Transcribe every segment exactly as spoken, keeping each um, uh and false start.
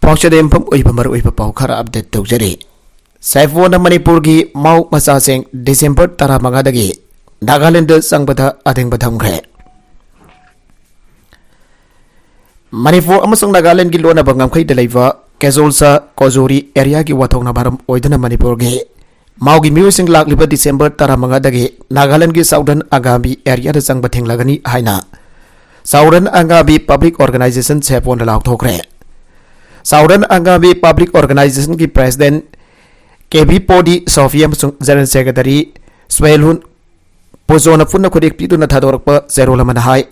ꯄꯥꯎꯆꯦꯗ ꯌꯨꯝꯐꯝ ꯑꯣꯏꯕ ꯃꯔꯨꯑꯣꯏꯕ ꯄꯥꯎ ꯈꯔ ꯑꯞꯗꯦꯠ ꯇꯧꯖꯔꯤ꯫ ꯁꯥꯏꯐꯣꯟꯅ ꯃꯅꯤꯄꯨꯔꯒꯤ ꯃꯥꯎ ꯃꯆꯥꯁꯤꯡ ꯗꯤꯁꯦꯝꯕꯔ ꯇꯔꯥꯃꯉꯥꯗꯒꯤ ꯅꯥꯒꯥꯂꯦꯟꯗ ꯆꯪꯕꯗ ꯑꯊꯤꯡꯕ ꯊꯝꯈ꯭ꯔꯦ꯫ ꯃꯅꯤꯄꯨꯔ ꯑꯃꯁꯨꯡ ꯅꯥꯒꯥꯂꯦꯟꯒꯤ ꯂꯣꯟꯅꯕ ꯉꯝꯈꯩꯗ ꯂꯩꯕ ꯀꯦꯖꯣꯜꯁꯥ ꯀꯣꯖꯨꯔꯤ ꯑꯦꯔꯤꯌꯥꯒꯤ ꯋꯥꯊꯣꯛꯅ ꯃꯔꯝ ꯑꯣꯏꯗꯨꯅ ꯃꯅꯤꯄꯨꯔꯒꯤ ꯃꯥꯎꯒꯤ ꯃꯤꯑꯣꯏꯁꯤꯡ ꯂꯥꯛꯂꯤꯕ ꯗꯤꯁꯦꯝꯕꯔ ꯇꯔꯥꯃꯉꯥꯗꯒꯤ ꯅꯥꯒꯥꯂꯦꯟꯒꯤ ꯁꯥꯎꯗꯔꯟ ꯑꯪꯒꯥꯃꯤ ꯑꯦꯔꯤꯌꯥꯗ ꯆꯪꯕ ꯊꯤꯡꯂꯒꯅꯤ ꯍꯥꯏꯅ ꯁꯥꯎꯗꯔꯟ ꯑꯪꯒꯥꯃꯤ ꯄꯕ꯭ꯂꯤꯛ ꯑꯣꯔꯒꯅꯥꯏꯖꯦꯁꯟ, ꯁꯦꯐꯣꯟꯅ ꯂꯥꯎꯊꯣꯛꯈ꯭ꯔꯦ꯫ ꯁꯥꯎꯗꯔꯟ ꯑꯪꯒꯥꯃꯤ ꯄꯕ꯭ꯂꯤꯛ ꯑꯣꯔꯒꯅꯥꯏꯖꯦꯁꯟꯒꯤ president K B Podi Sophie ꯑꯃꯁꯨꯡ ꯖꯦꯅꯔꯦꯜ ꯁꯦꯀ꯭ꯔꯦꯇꯔꯤ ꯁ꯭ꯋꯦꯂꯨꯟ ꯄꯨꯖꯣꯅ ꯄꯨꯟꯅ ꯈꯨꯗꯦꯛ ꯄꯤꯗꯨꯅ ꯊꯥꯗꯣꯔꯛꯄ ꯆꯦꯔꯣꯜ ꯑꯃꯅ ꯍꯥꯏ,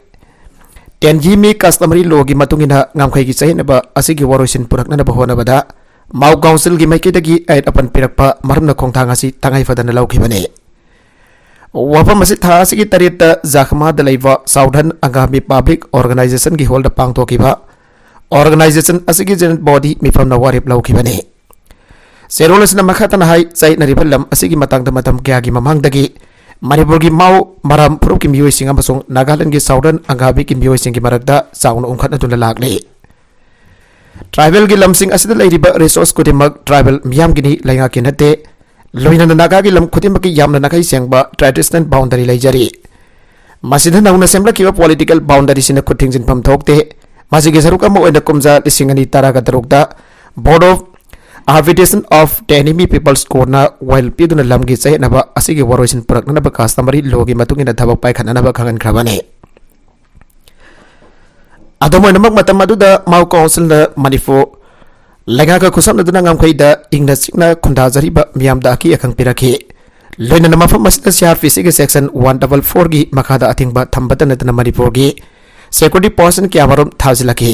ꯇꯦꯟꯖꯤꯃꯤ ꯀꯁꯇꯃꯔꯤ ꯂꯣꯒꯤ ꯃꯇꯨꯡ ꯏꯟꯅ ꯉꯝꯈꯩꯒꯤ ꯆꯌꯦꯠꯅꯕ ꯑꯁꯤꯒꯤ ꯋꯥꯔꯣꯏꯁꯤꯟ ꯄꯨꯔꯛꯅꯅꯕ ꯍꯣꯠꯅꯕꯗ ꯃꯥꯎ ꯀꯥꯎꯟꯁꯤꯜꯒꯤ ꯃꯥꯏꯀꯩꯗꯒꯤ ꯑꯌꯦꯠ ꯑꯄꯟ ꯄꯤꯔꯛꯄ ꯃꯔꯝꯅ ꯈꯣꯡꯊꯥꯡ ꯑꯁꯤ ꯇꯉꯥꯏ ꯐꯗꯅ ꯂꯧꯈꯤꯕꯅꯤ꯫ ꯋꯥꯐꯝ ꯑꯁꯤ ꯊꯥ ꯑꯁꯤꯒꯤ ꯇꯔꯦꯠꯇ ꯖꯈꯃꯥꯗ ꯂꯩꯕ ꯁꯥꯎꯗꯔꯟ ꯑꯪꯒꯥꯃꯤ ꯄꯕ꯭ꯂꯤꯛ ꯑꯣꯔꯒꯅꯥꯏꯖꯦꯁꯟꯒꯤ ꯍꯣꯜꯗ ꯄꯥꯡꯊꯣꯛꯈꯤꯕ ꯑꯣꯔꯒꯅꯥꯏꯖꯦꯁꯟ ꯑꯁꯤꯒꯤ ꯖꯦꯅꯔꯦꯜ ꯕꯣꯗꯤ ꯃꯤꯐꯝꯅ ꯋꯥꯔꯦꯞ ꯂꯧꯈꯤꯕꯅꯤ꯫ ꯆꯦꯔꯣꯜ ꯑꯁꯤꯅ ꯃꯈꯥ ꯇꯥꯅ ꯍꯥꯏ, ꯆꯌꯦꯠꯅꯔꯤꯕ ꯂꯝ ꯑꯁꯤꯒꯤ ꯃꯇꯥꯡꯗ ꯃꯇꯝ ꯀꯌꯥꯒꯤ ꯃꯃꯥꯡꯗꯒꯤ ꯃꯅꯤꯄꯨꯔꯒꯤ ꯃꯥꯎ ꯃꯔꯥꯝ ꯐꯨꯔꯨꯞꯀꯤ ꯃꯤꯑꯣꯏꯁꯤꯡ ꯑꯃꯁꯨꯡ ꯅꯥꯒꯥꯂꯦꯟꯗꯒꯤ ꯁꯥꯎꯗꯔꯟ ꯑꯪꯒꯥꯃꯤꯒꯤ ꯃꯤꯑꯣꯏꯁꯤꯡꯒꯤ ꯃꯔꯛꯇ ꯆꯥꯎꯅ ꯎꯪꯈꯠꯅꯗꯨꯅ ꯂꯥꯛꯂꯤ꯫ ꯇ꯭ꯔꯥꯏꯕꯦꯜꯒꯤ ꯂꯝꯁꯤꯡ ꯑꯁꯤꯗ ꯂꯩꯔꯤꯕ ꯔꯤꯁꯣꯔꯁ ꯈꯨꯗꯤꯡꯃꯛ ꯇ꯭ꯔꯥꯏꯕꯦꯜ ꯃꯤꯌꯥꯝꯒꯤꯅꯤ, ꯂꯩꯉꯥꯛꯀꯤ ꯅꯠꯇꯦ꯫ ꯂꯣꯏꯅꯅ ꯅꯥꯒꯥꯒꯤ ꯂꯝ ꯈꯨꯗꯤꯡꯃꯛꯀꯤ ꯌꯥꯝꯅ ꯅꯥꯈꯩ ꯁꯦꯡꯕ ꯇ꯭ꯔꯦꯗꯤꯁꯅꯦꯜ ꯕꯥꯎꯟꯗꯔꯤ ꯂꯩꯖꯔꯤ꯫ ꯃꯁꯤꯗ ꯅꯧꯅ ꯁꯦꯝꯂꯛꯈꯤꯕ ꯄꯣꯂꯤꯇꯤꯀꯦꯜ ꯕꯥꯎꯟꯗꯔꯤꯁꯤꯅ ꯈꯨꯠ ꯊꯤꯡꯖꯤꯟꯐꯝ ꯊꯣꯛꯇꯦ꯫ ꯃꯁꯤꯒꯤ ꯁꯔꯨꯛ ꯑꯃ ꯑꯣꯏꯅ ꯀꯨꯝꯖꯥ ꯂꯤꯁꯤꯡ ꯑꯅꯤ ꯇꯔꯥꯒ ꯇꯔꯨꯛꯇ Board of Arbitration of Tenimi People's Courtꯅ ꯋꯥꯌꯦꯜ ꯄꯤꯗꯨꯅ ꯂꯝꯒꯤ ꯆꯌꯦꯠꯅꯕ ꯑꯁꯤꯒꯤ ꯋꯥꯔꯣꯏꯁꯤꯟ ꯄꯨꯔꯛꯅꯅꯕ customary lawꯒꯤ ꯃꯇꯨꯡ ꯏꯟꯅ ꯊꯕꯛ ꯄꯥꯏꯈꯠꯅꯅꯕ ꯈꯪꯍꯟꯈ꯭ꯔꯕꯅꯤ꯫ ꯑꯗꯨꯝ ꯑꯣꯏꯅꯃꯛ, ꯃꯇꯝ ꯑꯗꯨꯗ ꯃꯥꯎ ꯀꯥꯎꯟꯁꯤꯜꯅ ꯃꯅꯤꯄꯨꯔ ꯂꯩꯉꯥꯛꯀ ꯈꯨꯠꯁꯝꯅꯗꯨꯅ ꯉꯝꯈꯩꯗ ꯏꯪꯅ ꯆꯤꯛꯅ ꯈꯨꯟꯗꯥꯖꯔꯤꯕ ꯃꯤꯌꯥꯝꯗ ꯑꯀꯤ ꯑꯈꯪ ꯄꯤꯔꯛꯈꯤ꯫ ꯂꯣꯏꯅꯅ ꯃꯐꯝ ꯑꯁꯤꯗ ꯁꯤ ꯑꯥꯔ ꯄꯤ ꯁꯤꯒꯤ ꯁꯦꯛꯁꯟ ꯋꯥꯟ ꯗꯕꯜ ꯐꯣꯔꯒꯤ ꯃꯈꯥꯗ ꯑꯊꯤꯡꯕ ꯊꯝꯕꯇ ꯅꯠꯇꯅ ꯃꯅꯤꯄꯨꯔꯒꯤ ꯁꯦꯀ꯭ꯌꯨꯔꯤꯇꯤ ꯄꯥꯔꯁꯟ ꯀꯌꯥꯃꯔꯨꯝ ꯊꯥꯖꯤꯜꯂꯛꯈꯤ꯫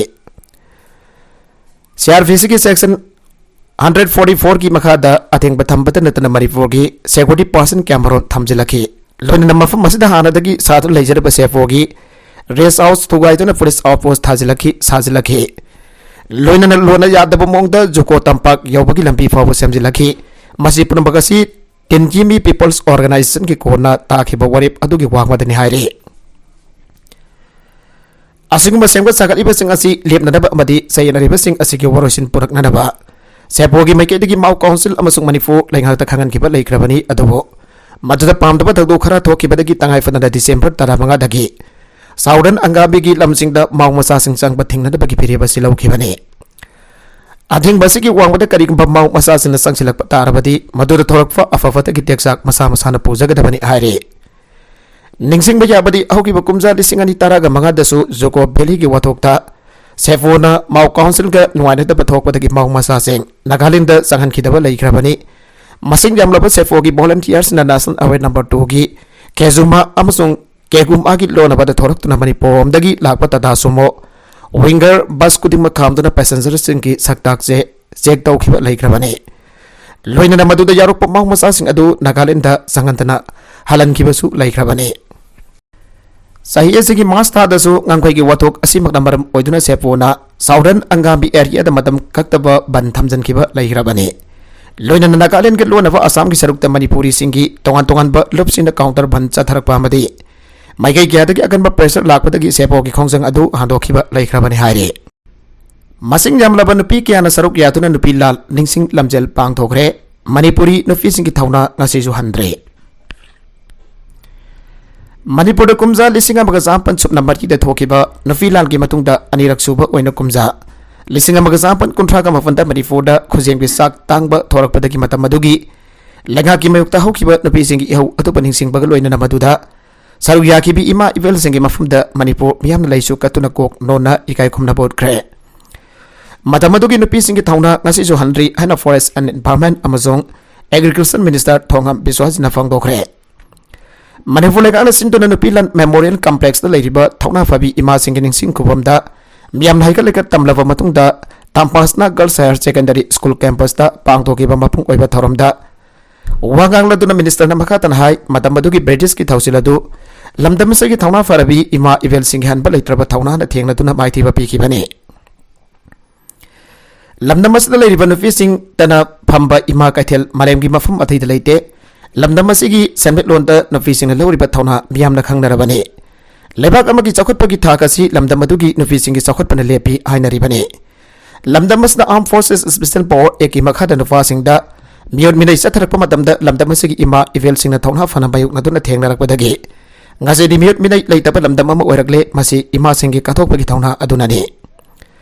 ꯁꯤ ꯑꯥꯔ ꯄꯤ ꯁꯤꯒꯤ ꯁꯦꯛꯁꯟ ꯍꯟꯗ꯭ꯔꯦꯠ ꯐꯣꯔꯇꯤ ꯐꯣꯔꯒꯤ ꯃꯈꯥꯗ ꯑꯊꯤꯡꯕ ꯊꯝꯕꯇ ꯅꯠꯇꯅ ꯃꯅꯤꯄꯨꯔꯒꯤ ꯁꯦꯀ꯭ꯌꯨꯔꯤꯇꯤ ꯄꯥꯔꯁꯟ ꯀꯌꯥꯃꯔꯨꯝ ꯊꯝꯖꯤꯜꯂꯛꯈꯤ꯫ ꯂꯣꯏꯅꯅ ꯃꯐꯝ ꯑꯁꯤꯗ ꯍꯥꯟꯅꯗꯒꯤ ꯁꯥꯗꯨꯅ ꯂꯩꯖꯔꯤꯕ ꯁꯦꯐꯣꯒꯤ ꯔꯦꯁ ꯍꯥꯎꯁ ꯊꯨꯒꯥꯏꯗꯨꯅ ꯄꯨꯂꯤꯁ ꯑꯥꯎꯠ ꯄꯣꯁ ꯊꯥꯖꯤꯜꯂꯛꯈꯤ, ꯁꯥꯖꯤꯜꯂꯛꯈꯤ꯫ ꯂꯣꯏꯅꯅ ꯂꯣꯟꯅ ꯌꯥꯗꯕ ꯃꯑꯣꯡꯗ ꯖꯨꯀꯣ ꯇꯝꯄꯥꯛ ꯌꯧꯕꯒꯤ ꯂꯝꯕꯤ ꯐꯥꯎꯕ ꯁꯦꯝꯖꯤꯜꯂꯛꯈꯤ꯫ ꯃꯁꯤ ꯄꯨꯝꯅꯃꯛ ꯑꯁꯤ ꯇꯤꯟꯖꯤꯃꯤ ꯄꯤꯄꯜꯁ ꯑꯣꯔꯒꯅꯥꯏꯖꯦꯁꯟꯒꯤ ꯀꯣꯟꯅ ꯇꯥꯈꯤꯕ ꯋꯥꯔꯦꯞ ꯑꯗꯨꯒꯤ ꯋꯥꯡꯃꯗꯅꯤ ꯍꯥꯏꯔꯤ꯫ ꯑꯁꯤꯒꯨꯝꯕ ꯁꯦꯝꯒꯠ ꯁꯥꯒꯠꯂꯤꯕꯁꯤꯡ ꯑꯁꯤ ꯂꯦꯞꯅꯅꯕ ꯑꯃꯗꯤ ꯆꯌꯦꯠꯅꯔꯤꯕꯁꯤꯡ ꯑꯁꯤꯒꯤ ꯋꯥꯔꯣꯏꯁꯤꯟ ꯄꯨꯔꯛꯅꯅꯕ ꯁꯦꯄꯣꯒꯤ ꯃꯥꯏꯀꯩꯗꯒꯤ ꯃꯥꯎ ꯀꯥꯎꯟꯁꯤꯜ ꯑꯃꯁꯨꯡ ꯃꯅꯤꯄꯨꯔ ꯂꯩꯉꯥꯛꯇ ꯈꯪꯍꯟꯈꯤꯕ ꯂꯩꯈ꯭ꯔꯕꯅꯤ꯫ ꯑꯗꯨꯕꯨ ꯃꯗꯨꯗ ꯄꯥꯝꯗꯕ ꯊꯧꯗꯣꯛ ꯈꯔ ꯊꯣꯛꯈꯤꯕꯗꯒꯤ ꯇꯉꯥꯏ ꯐꯗꯅ ꯗꯤꯁꯦꯝꯕꯔ ꯇꯔꯥꯃꯉꯥꯗꯒꯤ ꯁꯥꯎꯗꯔꯟ ꯑꯪꯒꯥꯃꯤꯒꯤ ꯂꯝꯁꯤꯡꯗ ꯃꯥꯎ ꯃꯆꯥꯁꯤꯡ ꯆꯪꯕ ꯊꯤꯡꯅꯅꯕꯒꯤ ꯐꯤꯔꯦꯞ ꯑꯁꯤ ꯂꯧꯈꯤꯕꯅꯤ꯫ ꯑꯊꯤꯡꯕ ꯑꯁꯤꯒꯤ ꯋꯥꯡꯃꯗ ꯀꯔꯤꯒꯨꯝꯕ ꯃꯥꯎ ꯃꯆꯥꯁꯤꯡꯅ ꯆꯪꯁꯤꯜꯂꯛꯄ ꯇꯥꯔꯕꯗꯤ, ꯃꯗꯨꯗ ꯊꯣꯔꯛꯄ ꯑꯐ ꯐꯠꯇꯒꯤ ꯇꯦꯛꯆꯥꯛ ꯃꯁꯥ ꯃꯁꯥꯅ ꯄꯨꯖꯒꯗꯕꯅꯤ ꯍꯥꯏꯔꯤ꯫ ꯅꯤꯡꯁꯤꯡꯕ ꯌꯥꯕꯗꯤ, ꯍꯧꯈꯤꯕ ꯀꯨꯝꯖꯥ ꯂꯤꯁꯤꯡ ꯑꯅꯤ ꯇꯔꯥꯃꯉꯥꯗꯁꯨ ꯖꯨꯀꯣ ꯚꯦꯂꯤꯒꯤ ꯋꯥꯊꯣꯛꯇ ꯁꯦꯐꯣꯅ ꯃꯥꯎ ꯀꯥꯎꯟꯁꯤꯜꯒ ꯅꯨꯡꯉꯥꯏꯅꯗꯕ ꯊꯣꯛꯄꯗꯒꯤ ꯃꯥꯎ ꯃꯆꯥꯁꯤꯡ ꯅꯥꯒꯥꯂꯦꯟꯗ ꯆꯪꯍꯟꯈꯤꯗꯕ ꯂꯩꯈ꯭ꯔꯕꯅꯤ꯫ ꯃꯁꯤꯡ ꯌꯥꯝꯂꯕ ꯁꯦꯐꯣꯒꯤ ꯚꯣꯂꯟꯇꯤꯌꯔꯁꯤꯡꯅ ꯅꯦꯁꯅꯦꯜ ꯍꯥꯏꯋꯦ ꯅꯝꯕꯔ ꯇꯨꯒꯤ ꯀꯦꯖꯨꯃꯥ ꯑꯃꯁꯨꯡ ꯀꯦꯒꯨꯃꯥꯒꯤ ꯂꯣꯟꯅꯕꯗ ꯊꯣꯔꯛꯇꯨꯅ ꯃꯅꯤꯄꯨꯔ ꯂꯣꯝꯗꯒꯤ ꯂꯥꯛꯄ ꯇꯥꯇꯥ ꯁꯨꯃꯣ ꯋꯤꯡꯒꯔ ꯕꯁ ꯈꯨꯗꯤꯡꯃꯛ ꯈꯥꯝꯗꯨꯅ ꯄꯦꯁꯦꯟꯖꯔꯁꯤꯡꯒꯤ ꯁꯛꯇꯥꯛꯁꯦ ꯆꯦꯛ ꯇꯧꯈꯤꯕ ꯂꯩꯈ꯭ꯔꯕꯅꯤ꯫ ꯂꯣꯏꯅꯅ ꯃꯗꯨꯗ ꯌꯥꯎꯔꯛꯄ ꯃꯥꯎ ꯃꯆꯥꯁꯤꯡ ꯑꯗꯨ ꯅꯥꯒꯥꯂꯦꯟꯗ ꯆꯪꯍꯟꯗꯅ ꯍꯜꯍꯟꯈꯤꯕꯁꯨ ꯂꯩꯈ꯭ꯔꯕꯅꯤ꯫ ꯆꯍꯤ ꯑꯁꯤꯒꯤ ꯃꯥꯔꯆ ꯊꯥꯗꯁꯨ ꯉꯝꯈꯩꯒꯤ ꯋꯥꯊꯣꯛ ꯑꯁꯤꯃꯛꯅ ꯃꯔꯝ ꯑꯣꯏꯗꯨꯅ ꯁꯦꯄꯣꯅ ꯁꯥꯎꯗꯔꯟ ꯑꯪꯒꯥꯃꯤ ꯑꯦꯔꯤꯌꯥꯗ ꯃꯇꯝ ꯀꯛꯇꯕ ꯕꯟ ꯊꯝꯖꯤꯟꯈꯤꯕ ꯂꯩꯈ꯭ꯔꯕꯅꯤ꯫ ꯂꯣꯏꯅꯅ ꯅꯥꯒꯥꯂꯦꯟꯒ ꯂꯣꯟꯅꯕ ꯑꯁꯥꯝꯒꯤ ꯁꯔꯨꯛꯇ ꯃꯅꯤꯄꯨꯔꯤꯁꯤꯡꯒꯤ ꯇꯣꯉꯥꯟ ꯇꯣꯉꯥꯟꯕ ꯂꯨꯞꯁꯤꯡꯅ ꯀꯥꯎꯟꯇꯔ ꯕꯟ ꯆꯠꯊꯔꯛꯄ ꯑꯃꯗꯤ ꯃꯥꯏꯀꯩ ꯀꯌꯥꯗꯒꯤ ꯑꯀꯟꯕ ꯄ꯭ꯔꯦꯁꯔ ꯂꯥꯛꯄꯗꯒꯤ ꯁꯦꯄꯣꯒꯤ ꯈꯣꯡꯖꯪ ꯑꯗꯨ ꯍꯥꯡꯗꯣꯛꯈꯤꯕ ꯂꯩꯈ꯭ꯔꯕꯅꯤ ꯍꯥꯏꯔꯤ꯫ ꯃꯁꯤꯡ ꯌꯥꯝꯂꯕ ꯅꯨꯄꯤ ꯀꯌꯥꯅ ꯁꯔꯨꯛ ꯌꯥꯗꯨꯅ ꯅꯨꯄꯤ ꯂꯥꯜ ꯅꯤꯡꯁꯤꯡ ꯂꯝꯖꯦꯜ ꯄꯥꯡꯊꯣꯛꯈ꯭ꯔꯦ꯫ ꯃꯅꯤꯄꯨꯔꯤ ꯅꯨꯄꯤꯁꯤꯡꯒꯤ ꯊꯧꯅꯥ ꯉꯁꯤꯁꯨ ꯍꯟꯗ꯭ꯔꯦ꯫ ꯃꯅꯤꯄꯨꯔꯗ ꯀꯨꯝꯖꯥ ꯂꯤꯁꯤꯡ ꯑꯃꯒ ꯆꯥꯃꯥꯄꯟ ꯁꯨꯞꯅ ꯃꯔꯤꯗ ꯊꯣꯛꯈꯤꯕ ꯅꯨꯄꯤ ꯂꯥꯟꯒꯤ ꯃꯇꯨꯡꯗ ꯑꯅꯤꯔꯛ ꯁꯨꯕ ꯑꯣꯏꯅ ꯀꯨꯝꯖꯥ ꯂꯤꯁꯤꯡ ꯑꯃꯒ ꯆꯥꯃꯥꯄꯟ ꯀꯨꯟꯊ꯭ꯔꯥꯒ ꯃꯥꯄꯟꯗ ꯃꯅꯤꯄꯨꯔꯗ ꯈꯨꯖꯦꯡꯒꯤ ꯆꯥꯛ ꯇꯥꯡꯕ ꯊꯣꯔꯛꯄꯗꯒꯤ ꯃꯇꯝ ꯑꯗꯨꯒꯤ ꯂꯩꯉꯥꯛꯀꯤ ꯃꯥꯌꯣꯛꯇ ꯍꯧꯈꯤꯕ ꯅꯨꯄꯤꯁꯤꯡꯒꯤ ꯏꯍꯧ ꯑꯇꯣꯞꯄ ꯅꯤꯡꯁꯤꯡꯕꯒ ꯂꯣꯏꯅꯅ ꯃꯗꯨꯗ ꯁꯔꯨꯛ ꯌꯥꯈꯤꯕꯤ ꯏꯃꯥ ꯏꯕꯦꯜꯁꯤꯡꯒꯤ ꯃꯐꯝꯗ ꯃꯅꯤꯄꯨꯔ ꯃꯤꯌꯥꯝꯅ ꯂꯩꯁꯨ ꯀꯠꯇꯨꯅ ꯀꯣꯛ ꯅꯣꯟꯅ ꯏꯀꯥꯏ ꯈꯨꯝꯅꯕ ꯎꯠꯈ꯭ꯔꯦ꯫ ꯃꯇꯝ ꯑꯗꯨꯒꯤ ꯅꯨꯄꯤꯁꯤꯡꯒꯤ ꯊꯧꯅꯥ ꯉꯁꯤꯁꯨ ꯍꯟꯗ꯭ꯔꯤ ꯍꯥꯏꯅ Forest and Environment ꯑꯃꯁꯨꯡ Agriculture Minister ꯊꯣꯡꯉꯝ ꯕꯤꯁ꯭ꯋꯥꯁꯖꯤꯅ ꯐꯣꯡꯗꯣꯛꯈ꯭ꯔꯦ꯫ ꯃꯅꯤꯄꯨꯔ ꯂꯩꯉꯥꯛꯅ ꯁꯤꯟꯗꯨꯅ ꯅꯨꯄꯤ ꯂꯟ ꯃꯦꯃꯣꯔꯤꯌꯦꯜ ꯀꯝꯄ꯭ꯂꯦꯛꯁꯇ ꯂꯩꯔꯤꯕ ꯊꯧꯅꯥ ꯐꯕꯤ ꯏꯃꯥꯁꯤꯡꯒꯤ ꯅꯤꯡꯁꯤꯡ ꯈꯨꯕꯝꯗ ꯃꯤꯌꯥꯝꯅ ꯍꯩꯒꯠ ꯂꯩꯒꯠ ꯇꯝꯂꯕ ꯃꯇꯨꯡꯗ ꯇꯥꯝꯄꯥꯁꯅꯥ ꯒꯔꯜꯁ ꯍꯥꯌꯔ ꯁꯦꯀꯦꯟꯗꯔꯤ ꯁ꯭ꯀꯨꯜ ꯀꯦꯝꯄꯁꯇ ꯄꯥꯡꯊꯣꯛꯈꯤꯕ ꯃꯄꯨꯡ ꯑꯣꯏꯕ ꯊꯧꯔꯝꯗ ꯋꯥ ꯉꯥꯡꯂꯗꯨꯅ ꯃꯤꯅꯤꯁꯇꯔꯅ ꯃꯈꯥ ꯇꯥꯅ ꯍꯥꯏ, ꯃꯇꯝ ꯑꯗꯨꯒꯤ ꯕ꯭ꯔꯤꯇꯤꯁꯀꯤ ꯊꯧꯁꯤꯜ ꯑꯗꯨ ꯂꯝꯗꯝ ꯑꯁꯤꯒꯤ ꯊꯧꯅꯥ ꯐꯔꯕꯤ ꯏꯃꯥ ꯏꯕꯦꯜꯁꯤꯡꯒꯤ ꯍꯟꯕ ꯂꯩꯇ꯭ꯔꯕ ꯊꯧꯅꯥꯅ ꯊꯦꯡꯅꯗꯨꯅ ꯃꯥꯏꯊꯤꯕ ꯄꯤꯈꯤꯕꯅꯤ꯫ ꯂꯝꯗꯝ ꯑꯁꯤꯗ ꯂꯩꯔꯤꯕ ꯅꯨꯄꯤꯁꯤꯡꯇꯅ ꯐꯝꯕ ꯏꯃꯥ ꯀꯩꯊꯦꯜ ꯃꯥꯂꯦꯝꯒꯤ ꯃꯐꯝ ꯑꯇꯩꯗ ꯂꯩꯇꯦ꯫ ꯂꯝꯗꯝ ꯑꯁꯤꯒꯤ ꯁꯦꯟꯃꯤꯠꯂꯣꯟꯗ ꯅꯨꯄꯤꯁꯤꯡꯅ ꯂꯧꯔꯤꯕ ꯊꯧꯅꯥ ꯃꯤꯌꯥꯝꯅ ꯈꯪꯅꯔꯕꯅꯤ꯫ ꯂꯩꯕꯥꯛ ꯑꯃꯒꯤ ꯆꯥꯎꯈꯠꯄꯒꯤ ꯊꯥꯛ ꯑꯁꯤ ꯂꯝꯗꯝ ꯑꯗꯨꯒꯤ ꯅꯨꯄꯤꯁꯤꯡꯒꯤ ꯆꯥꯎꯈꯠꯄꯅ ꯂꯦꯞꯄꯤ ꯍꯥꯏꯅꯔꯤꯕꯅꯤ꯫ ꯂꯝꯗꯝ ꯑꯁꯤꯅ Armed Forces Special Power Actꯀꯤ ꯃꯈꯥꯗ ꯅꯨꯄꯥꯁꯤꯡꯗ ꯃꯤꯑꯣꯠ ꯃꯤꯅꯩ ꯆꯠꯊꯔꯛꯄ ꯃꯇꯝꯗ ꯂꯝꯗꯝ ꯑꯁꯤꯒꯤ ꯏꯃꯥ ꯏꯕꯦꯜꯁꯤꯡꯅ ꯊꯧꯅꯥ ꯐꯅ ꯃꯥꯌꯣꯛꯅꯗꯨꯅ ꯊꯦꯡꯅꯔꯛꯄꯗꯒꯤ ꯉꯁꯤꯗꯤ ꯃꯤꯑꯣꯠ ꯃꯤꯅꯩ ꯂꯩꯇꯕ ꯂꯝꯗꯝ ꯑꯃ ꯑꯣꯏꯔꯛꯂꯦ꯫ ꯃꯁꯤ ꯏꯃꯥꯁꯤꯡꯒꯤ ꯀꯠꯊꯣꯛꯄꯒꯤ ꯊꯧꯅꯥ ꯑꯗꯨꯅꯅꯤ꯫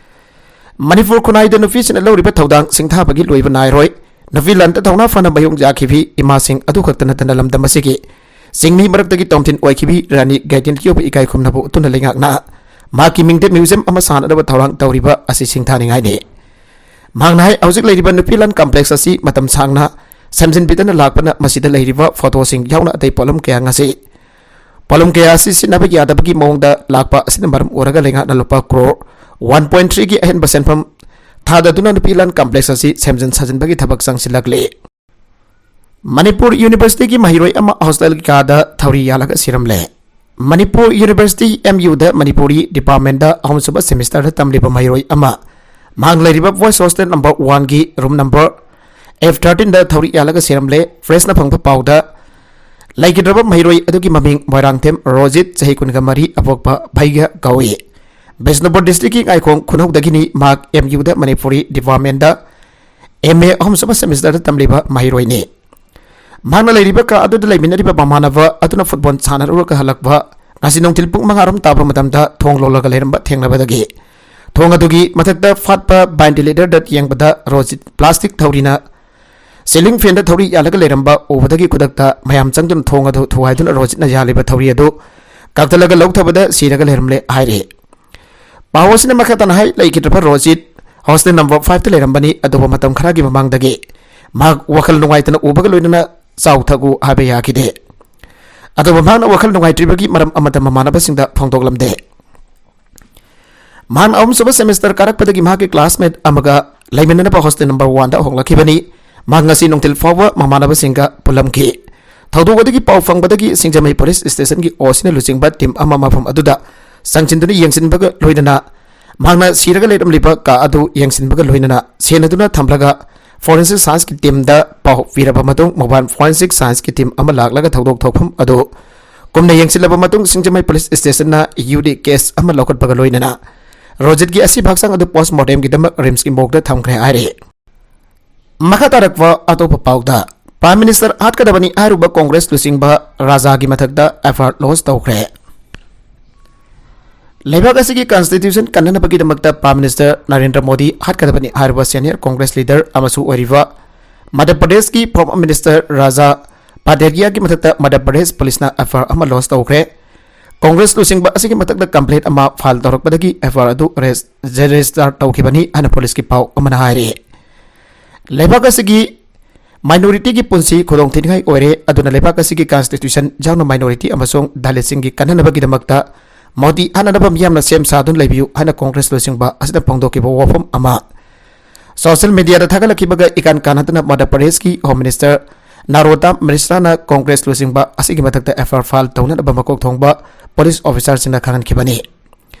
ꯃꯅꯤꯄꯨꯔ ꯈꯨꯟꯅꯥꯏꯗ ꯅꯨꯄꯤꯁꯤꯡꯅ ꯂꯧꯔꯤꯕ ꯊꯧꯗꯥꯡ ꯁꯤꯡꯊꯥꯕꯒꯤ ꯂꯣꯏꯕ ꯅꯥꯏꯔꯣꯏ꯫ ꯅꯨꯄꯤ ꯂꯥꯟꯗ ꯊꯧꯅꯥ ꯐꯅ ꯃꯥꯌꯣꯛ ꯌꯥꯈꯤꯕꯤ ꯏꯃꯥꯁꯤꯡ ꯑꯗꯨ ꯈꯛꯇ ꯅꯠꯇꯅ ꯂꯝꯗꯝ ꯑꯁꯤꯒꯤ ꯆꯤꯡꯃꯤ ꯃꯔꯛꯇꯒꯤ ꯇꯣꯝꯊꯤꯟ ꯑꯣꯏꯈꯤꯕꯤ ꯔꯥꯅꯤ ꯒꯥꯏꯗꯦꯟꯂꯤꯌꯣꯕꯨ ꯏꯀꯥꯏ ꯈꯨꯝꯅꯕ ꯎꯠꯇꯨꯅ ꯂꯩꯉꯥꯛꯅ ꯃꯍꯥꯛꯀꯤ ꯃꯤꯡꯗ museum ꯑꯃ ꯁꯥꯅꯅꯕ ꯊꯧꯔꯥꯡ ꯇꯧꯔꯤꯕ ꯑꯁꯤ ꯁꯤꯡꯊꯥꯅꯤꯡꯉꯥꯏꯅꯤ꯫ ꯃꯍꯥꯛꯅ ꯍꯥꯏ, ꯍꯧꯖꯤꯛ ꯂꯩꯔꯤꯕ ꯅꯨꯄꯤ ꯂꯥꯟ complex ꯑꯁꯤ ꯃꯇꯝ ꯁꯥꯡꯅ ꯁꯦꯝꯖꯤꯟꯕꯤꯗꯅ ꯂꯥꯛꯄꯅ ꯃꯁꯤꯗ ꯂꯩꯔꯤꯕ ꯐꯣꯇꯣꯁꯤꯡ ꯌꯥꯎꯅ ꯑꯇꯩ ꯄꯣꯠꯂꯝ ꯀꯌꯥ ꯉꯁꯤ ꯄꯣꯠꯂꯝ ꯀꯌꯥ ꯑꯁꯤ ꯁꯤꯖꯤꯟꯅꯕ ꯌꯥꯗꯕꯒꯤ ꯃꯑꯣꯡꯗ ꯂꯥꯛꯄ ꯑꯁꯤꯅ ꯃꯔꯝ ꯑꯣꯏꯔꯒ ꯂꯩꯉꯥꯛꯅ ꯂꯨꯄꯥ ꯀ꯭ꯔꯣꯔ ꯋꯥꯟ ꯄꯣꯏꯟ ꯊ꯭ꯔꯤꯒꯤ ꯑꯍꯦꯟꯕ ꯁꯦꯟꯐꯝ ꯊꯥꯗꯗꯨꯅ ꯅꯨꯄꯤ ꯂꯥꯟ complex ꯑꯁꯤ ꯁꯦꯝꯖꯤꯟ ꯁꯥꯖꯤꯟꯕꯒꯤ ꯊꯕꯛ ꯆꯪꯁꯤꯜꯂꯛꯂꯤ꯫ ꯃꯅꯤꯄꯨꯔ ꯌꯨꯅꯤꯚꯔꯁꯤꯇꯤꯒꯤ ꯃꯍꯩꯔꯣꯏ ꯑꯃ ꯍꯣꯁꯇꯦꯜꯒꯤ ꯀꯥꯗ ꯊꯧꯔꯤ ꯌꯥꯜꯂꯒ ꯁꯤꯔꯝꯂꯦ꯫ ꯃꯅꯤꯄꯨꯔ ꯌꯨꯅꯤꯚꯔꯁꯤꯇꯤ, MUꯗ ꯃꯅꯤꯄꯨꯔꯤ departmentꯗ ꯑꯍꯨꯝꯁꯨꯕ semesterꯗ ꯇꯝꯂꯤꯕ ꯃꯍꯩꯔꯣꯏ ꯑꯃ ꯃꯍꯥꯛ ꯂꯩꯔꯤꯕ boys hostel number oneꯒꯤ room number F thirteenꯗ ꯊꯧꯔꯤ ꯌꯥꯜꯂꯒ ꯁꯤꯔꯝꯂꯦ꯫ Pressꯅ ꯐꯪꯕ ꯄꯥꯎꯗ ꯂꯩꯈꯤꯗ꯭ꯔꯕ ꯃꯍꯩꯔꯣꯏ ꯑꯗꯨꯒꯤ ꯃꯃꯤꯡ ꯃꯣꯏꯔꯥꯡꯊꯦꯝ ꯔꯣꯖꯤꯠ, ꯆꯍꯤ ꯀꯨꯟꯒ ꯃꯔꯤ, ꯑꯄꯣꯛꯄ ꯚꯩꯒ ꯀꯧꯏ꯫ ꯕꯤꯁꯅꯨꯄꯨꯔ districtꯀꯤ ꯉꯥꯏꯈꯣꯡ ꯈꯨꯅꯧꯗꯒꯤꯅꯤ꯫ ꯃꯍꯥꯛ MUꯗ ꯃꯅꯤꯄꯨꯔꯤ departmentꯗ MA ꯑꯍꯨꯝꯁꯨꯕ semesterꯗ ꯇꯝꯂꯤꯕ ꯃꯍꯩꯔꯣꯏꯅꯤ꯫ ꯃꯍꯥꯛꯅ ꯂꯩꯔꯤꯕ ꯀꯥ ꯑꯗꯨꯗ ꯂꯩꯃꯤꯟꯅꯔꯤꯕ ꯃꯃꯥꯟꯅꯕ ꯑꯗꯨꯅ football ꯁꯥꯟꯅꯔꯨꯔꯒ ꯍꯜꯂꯛꯄ ꯉꯁꯤ ꯅꯨꯡꯊꯤꯜ ꯄꯨꯡ ꯃꯉꯥ ꯔꯣꯝ ꯇꯥꯕ ꯃꯇꯝꯗ ꯊꯣꯡ ꯂꯣꯜꯂꯒ ꯂꯩꯔꯝꯕ ꯊꯦꯡꯅꯕꯗꯒꯤ ꯊꯣꯡ ꯑꯗꯨꯒꯤ ꯃꯊꯛꯇ ꯐꯥꯠꯄ ventilatorꯗ ꯌꯦꯡꯕꯗ ꯔꯣꯖꯤꯠ plastic ꯊꯧꯔꯤꯅ ceiling fanꯗ ꯊꯧꯔꯤ ꯌꯥꯜꯂꯒ ꯂꯩꯔꯝꯕ ꯎꯕꯗꯒꯤ ꯈꯨꯗꯛꯇ ꯃꯌꯥꯝ ꯆꯪꯗꯨꯅ ꯊꯣꯡ ꯑꯗꯨ ꯊꯨꯒꯥꯏꯗꯨꯅ ꯔꯣꯖꯤꯠꯅ ꯌꯥꯜꯂꯤꯕ ꯊꯧꯔꯤ ꯑꯗꯨ ꯀꯛꯊꯠꯂꯒ ꯂꯧꯊꯕꯗ ꯁꯤꯔꯒ ꯂꯩꯔꯝꯂꯦ ꯍꯥꯏꯔꯤ꯫ ꯄꯥꯎ ꯑꯁꯤꯅ ꯃꯈꯥ ꯇꯥꯅ ꯍꯥꯏ, ꯂꯩꯈꯤꯗ꯭ꯔꯕ ꯔꯣꯖꯤꯠ hostel number fiveꯇ ꯂꯩꯔꯝꯕꯅꯤ, ꯑꯗꯨꯕꯨ ꯃꯇꯝ ꯈꯔꯒꯤ ꯃꯃꯥꯡꯗꯒꯤ ꯃꯍꯥꯛ ꯋꯥꯈꯜ ꯅꯨꯡꯉꯥꯏꯇꯅ ꯎꯕꯒ ꯂꯣꯏꯅꯅ ꯆꯥꯎ ꯊꯛꯎ ꯍꯥꯏꯕ ꯌꯥꯈꯤꯗꯦ꯫ ꯑꯗꯨꯕꯨ ꯃꯍꯥꯛꯅ ꯋꯥꯈꯜ ꯅꯨꯡꯉꯥꯏꯇ꯭ꯔꯤꯕꯒꯤ ꯃꯔꯝ ꯑꯃꯠꯇ ꯃꯃꯥꯟꯅꯕꯁꯤꯡꯗ ꯐꯣꯡꯗꯣꯛꯂꯝꯗꯦ꯫ ꯃꯍꯥꯛꯅ ꯑꯍꯨꯝꯁꯨꯕ semester ꯀꯥꯔꯛꯄꯗꯒꯤ ꯃꯍꯥꯛꯀꯤ classmate ꯑꯃꯒ ꯂꯩꯃꯤꯟꯅꯅꯕ hostel number oneꯗ ꯍꯣꯡꯂꯛꯈꯤꯕꯅꯤ꯫ ꯃꯍꯥꯛ ꯉꯁꯤ ꯅꯨꯡꯊꯤꯜ ꯐꯥꯎꯕ ꯃꯃꯥꯟꯅꯕꯁꯤꯡꯒ ꯄꯨꯜꯂꯝꯈꯤ꯫ ꯊꯧꯗꯣꯛ ꯑꯗꯨꯒꯤ ꯄꯥꯎ ꯐꯪꯕꯗꯒꯤ ꯁꯤꯡꯖꯃꯩ police stationꯒꯤ OCꯅ ꯂꯨꯆꯤꯡꯕ team ꯑꯃ ꯃꯐꯝ ꯑꯗꯨꯗ ꯆꯪꯁꯤꯟꯗꯨꯅ ꯌꯦꯡꯁꯤꯟꯕꯒ ꯂꯣꯏꯅꯅ ꯃꯍꯥꯛꯅ ꯁꯤꯔꯒ ꯂꯩꯔꯝꯂꯤꯕ ꯀꯥ ꯑꯗꯨ ꯌꯦꯡꯁꯤꯟꯕꯒ ꯂꯣꯏꯅꯅ ꯁꯦꯟꯅꯗꯨꯅ ꯊꯝꯂꯒ forensic scienceꯀꯤ teamꯗ ꯄꯥꯎ ꯄꯤꯔꯕ ꯃꯇꯨꯡ mobile forensic scienceꯀꯤ team ꯑꯃ ꯂꯥꯛꯂꯒ ꯊꯧꯗꯣꯛ ꯊꯣꯛꯐꯝ ꯑꯗꯨ ꯀꯨꯝꯅ ꯌꯦꯡꯁꯤꯜꯂꯕ ꯃꯇꯨꯡ, ꯁꯤꯡꯖꯃꯩ ꯄꯨꯂꯤꯁ ꯁ꯭ꯇꯦꯁꯟꯅ ꯌꯨ ꯗꯤ ꯀꯦꯁ ꯑꯃ ꯂꯧꯈꯠꯄꯒ ꯂꯣꯏꯅꯅ ꯔꯣꯖꯤꯠꯀꯤ ꯑꯁꯤꯕ ꯍꯛꯆꯥꯡ ꯑꯗꯨ ꯄꯣꯁꯃꯣꯔꯇꯦꯝꯒꯤꯗꯃꯛ ꯔꯤꯝꯁꯀꯤ ꯃꯣꯔꯒꯇ ꯊꯝꯈ꯭ꯔꯦ ꯍꯥꯏꯔꯤ꯫ ꯃꯈꯥ ꯇꯥꯔꯛꯄ ꯑꯇꯣꯞꯄ ꯄꯥꯎꯗ, ꯄ꯭ꯔꯥꯏꯝ ꯃꯤꯅꯤꯁꯇꯔ ꯍꯥꯠꯀꯗꯕꯅꯤ ꯍꯥꯏꯔꯨꯕ ꯀꯣꯡꯒ꯭ꯔꯦꯁ ꯂꯨꯆꯤꯡꯕ ꯔꯥꯖꯥꯒꯤ ꯃꯊꯛꯇ ꯑꯦꯐ ꯑꯥꯏ ꯑꯥꯔ ꯂꯣꯟꯆ ꯇꯧꯈ꯭ꯔꯦ꯫ ꯂꯩꯕꯥꯛ ꯑꯁꯤꯒꯤ ꯀꯟꯁꯇꯤꯇ꯭ꯌꯨꯁꯟ ꯀꯟꯅꯅꯕꯒꯤꯗꯃꯛꯇ ꯄ꯭ꯔꯥꯏꯝ ꯃꯤꯅꯤꯁꯇꯔ ꯅꯔꯦꯟꯗ꯭ꯔ ꯃꯣꯗꯤ ꯍꯥꯠꯀꯗꯕꯅꯤ ꯍꯥꯏꯔꯨꯕ ꯁꯦꯅꯤꯌꯔ ꯀꯣꯡꯒ꯭ꯔꯦꯁ ꯂꯤꯗꯔ ꯑꯃꯁꯨ ꯑꯣꯏꯔꯤꯕ ꯃꯙ꯭ꯌ ꯄ꯭ꯔꯗꯦꯁꯀꯤ ꯐꯣꯔꯃꯔ ꯃꯤꯅꯤꯁꯇꯔ ꯔꯥꯖꯥ ꯄꯥꯗꯦꯔꯤꯌꯥꯒꯤ ꯃꯊꯛꯇ ꯃꯙ꯭ꯌ ꯄ꯭ꯔꯗꯦꯁ ꯄꯨꯂꯤꯁꯅ ꯑꯦꯐ ꯑꯥꯏ ꯑꯥꯔ ꯑꯃ ꯂꯣꯟꯆ ꯇꯧꯈ꯭ꯔꯦ꯫ ꯀꯣꯡꯒ꯭ꯔꯦꯁ ꯂꯨꯆꯤꯡꯕ ꯑꯁꯤꯒꯤ ꯃꯊꯛꯇ ꯀꯝꯄ꯭ꯂꯦꯟ ꯑꯃ ꯐꯥꯏꯜ ꯇꯧꯔꯛꯄꯗꯒꯤ ꯑꯦꯐ ꯑꯥꯏ ꯑꯥꯔ ꯑꯗꯨ ꯔꯦꯖꯤꯁꯇꯔ ꯇꯧꯈꯤꯕꯅꯤ ꯍꯥꯏꯅ ꯄꯨꯂꯤꯁꯀꯤ ꯄꯥꯎ ꯑꯃꯅ ꯍꯥꯏꯔꯤ꯫ ꯂꯩꯕꯥꯛ ꯑꯁꯤꯒꯤ ꯃꯥꯏꯅꯣꯔꯤꯇꯤꯒꯤ ꯄꯨꯟꯁꯤ ꯈꯨꯗꯣꯡꯊꯤꯅꯤꯡꯉꯥꯏ ꯑꯣꯏꯔꯦ, ꯑꯗꯨꯅ ꯂꯩꯕꯥꯛ ꯑꯁꯤꯒꯤ ꯀꯟꯁꯇꯤꯇ꯭ꯌꯨꯁꯟ ꯌꯥꯎꯅ ꯃꯥꯏꯅꯣꯔꯤꯇꯤ ꯑꯃꯁꯨꯡ ꯗꯂꯤꯠꯁꯤꯡꯒꯤ ꯀꯟꯅꯅꯕꯒꯤꯗꯃꯛꯇ ꯃꯣꯗꯤ ꯍꯥꯠꯅꯅꯕ ꯃꯤꯌꯥꯝꯅ ꯁꯦꯝ ꯁꯥꯗꯨꯅ ꯂꯩꯕꯤꯌꯨ ꯍꯥꯏꯅ ꯀꯣꯡꯒ꯭ꯔꯦꯁ ꯂꯨꯆꯤꯡꯕ ꯑꯁꯤꯅ ꯐꯣꯡꯗꯣꯛꯈꯤꯕ ꯋꯥꯐꯝ ꯑꯃ ꯁꯣꯁꯤꯌꯦꯜ ꯃꯤꯗꯤꯌꯥꯗ ꯊꯥꯒꯠꯂꯛꯈꯤꯕꯒ ꯏꯀꯥꯟ ꯀꯥꯟꯅꯗꯅ ꯃꯙ꯭ꯌ ꯄ꯭ꯔꯗꯦꯁꯀꯤ ꯍꯣꯝ ꯃꯤꯅꯤꯁꯇꯔ ꯅꯥꯔꯣꯇꯥꯝ ꯃꯤꯁ꯭ꯔꯥꯅ ꯀꯣꯡꯒ꯭ꯔꯦꯁ ꯂꯨꯆꯤꯡꯕ ꯑꯁꯤꯒꯤ ꯃꯊꯛꯇ ꯑꯦꯐ ꯑꯥꯏ ꯑꯥꯔ ꯐꯥꯏꯜ ꯇꯧꯅꯅꯕ ꯃꯀꯣꯛ ꯊꯣꯡꯕ ꯄꯨꯂꯤꯁ ꯑꯣꯐꯤꯁꯥꯔꯁꯤꯡꯅ ꯈꯪꯍꯟꯈꯤꯕꯅꯤ꯫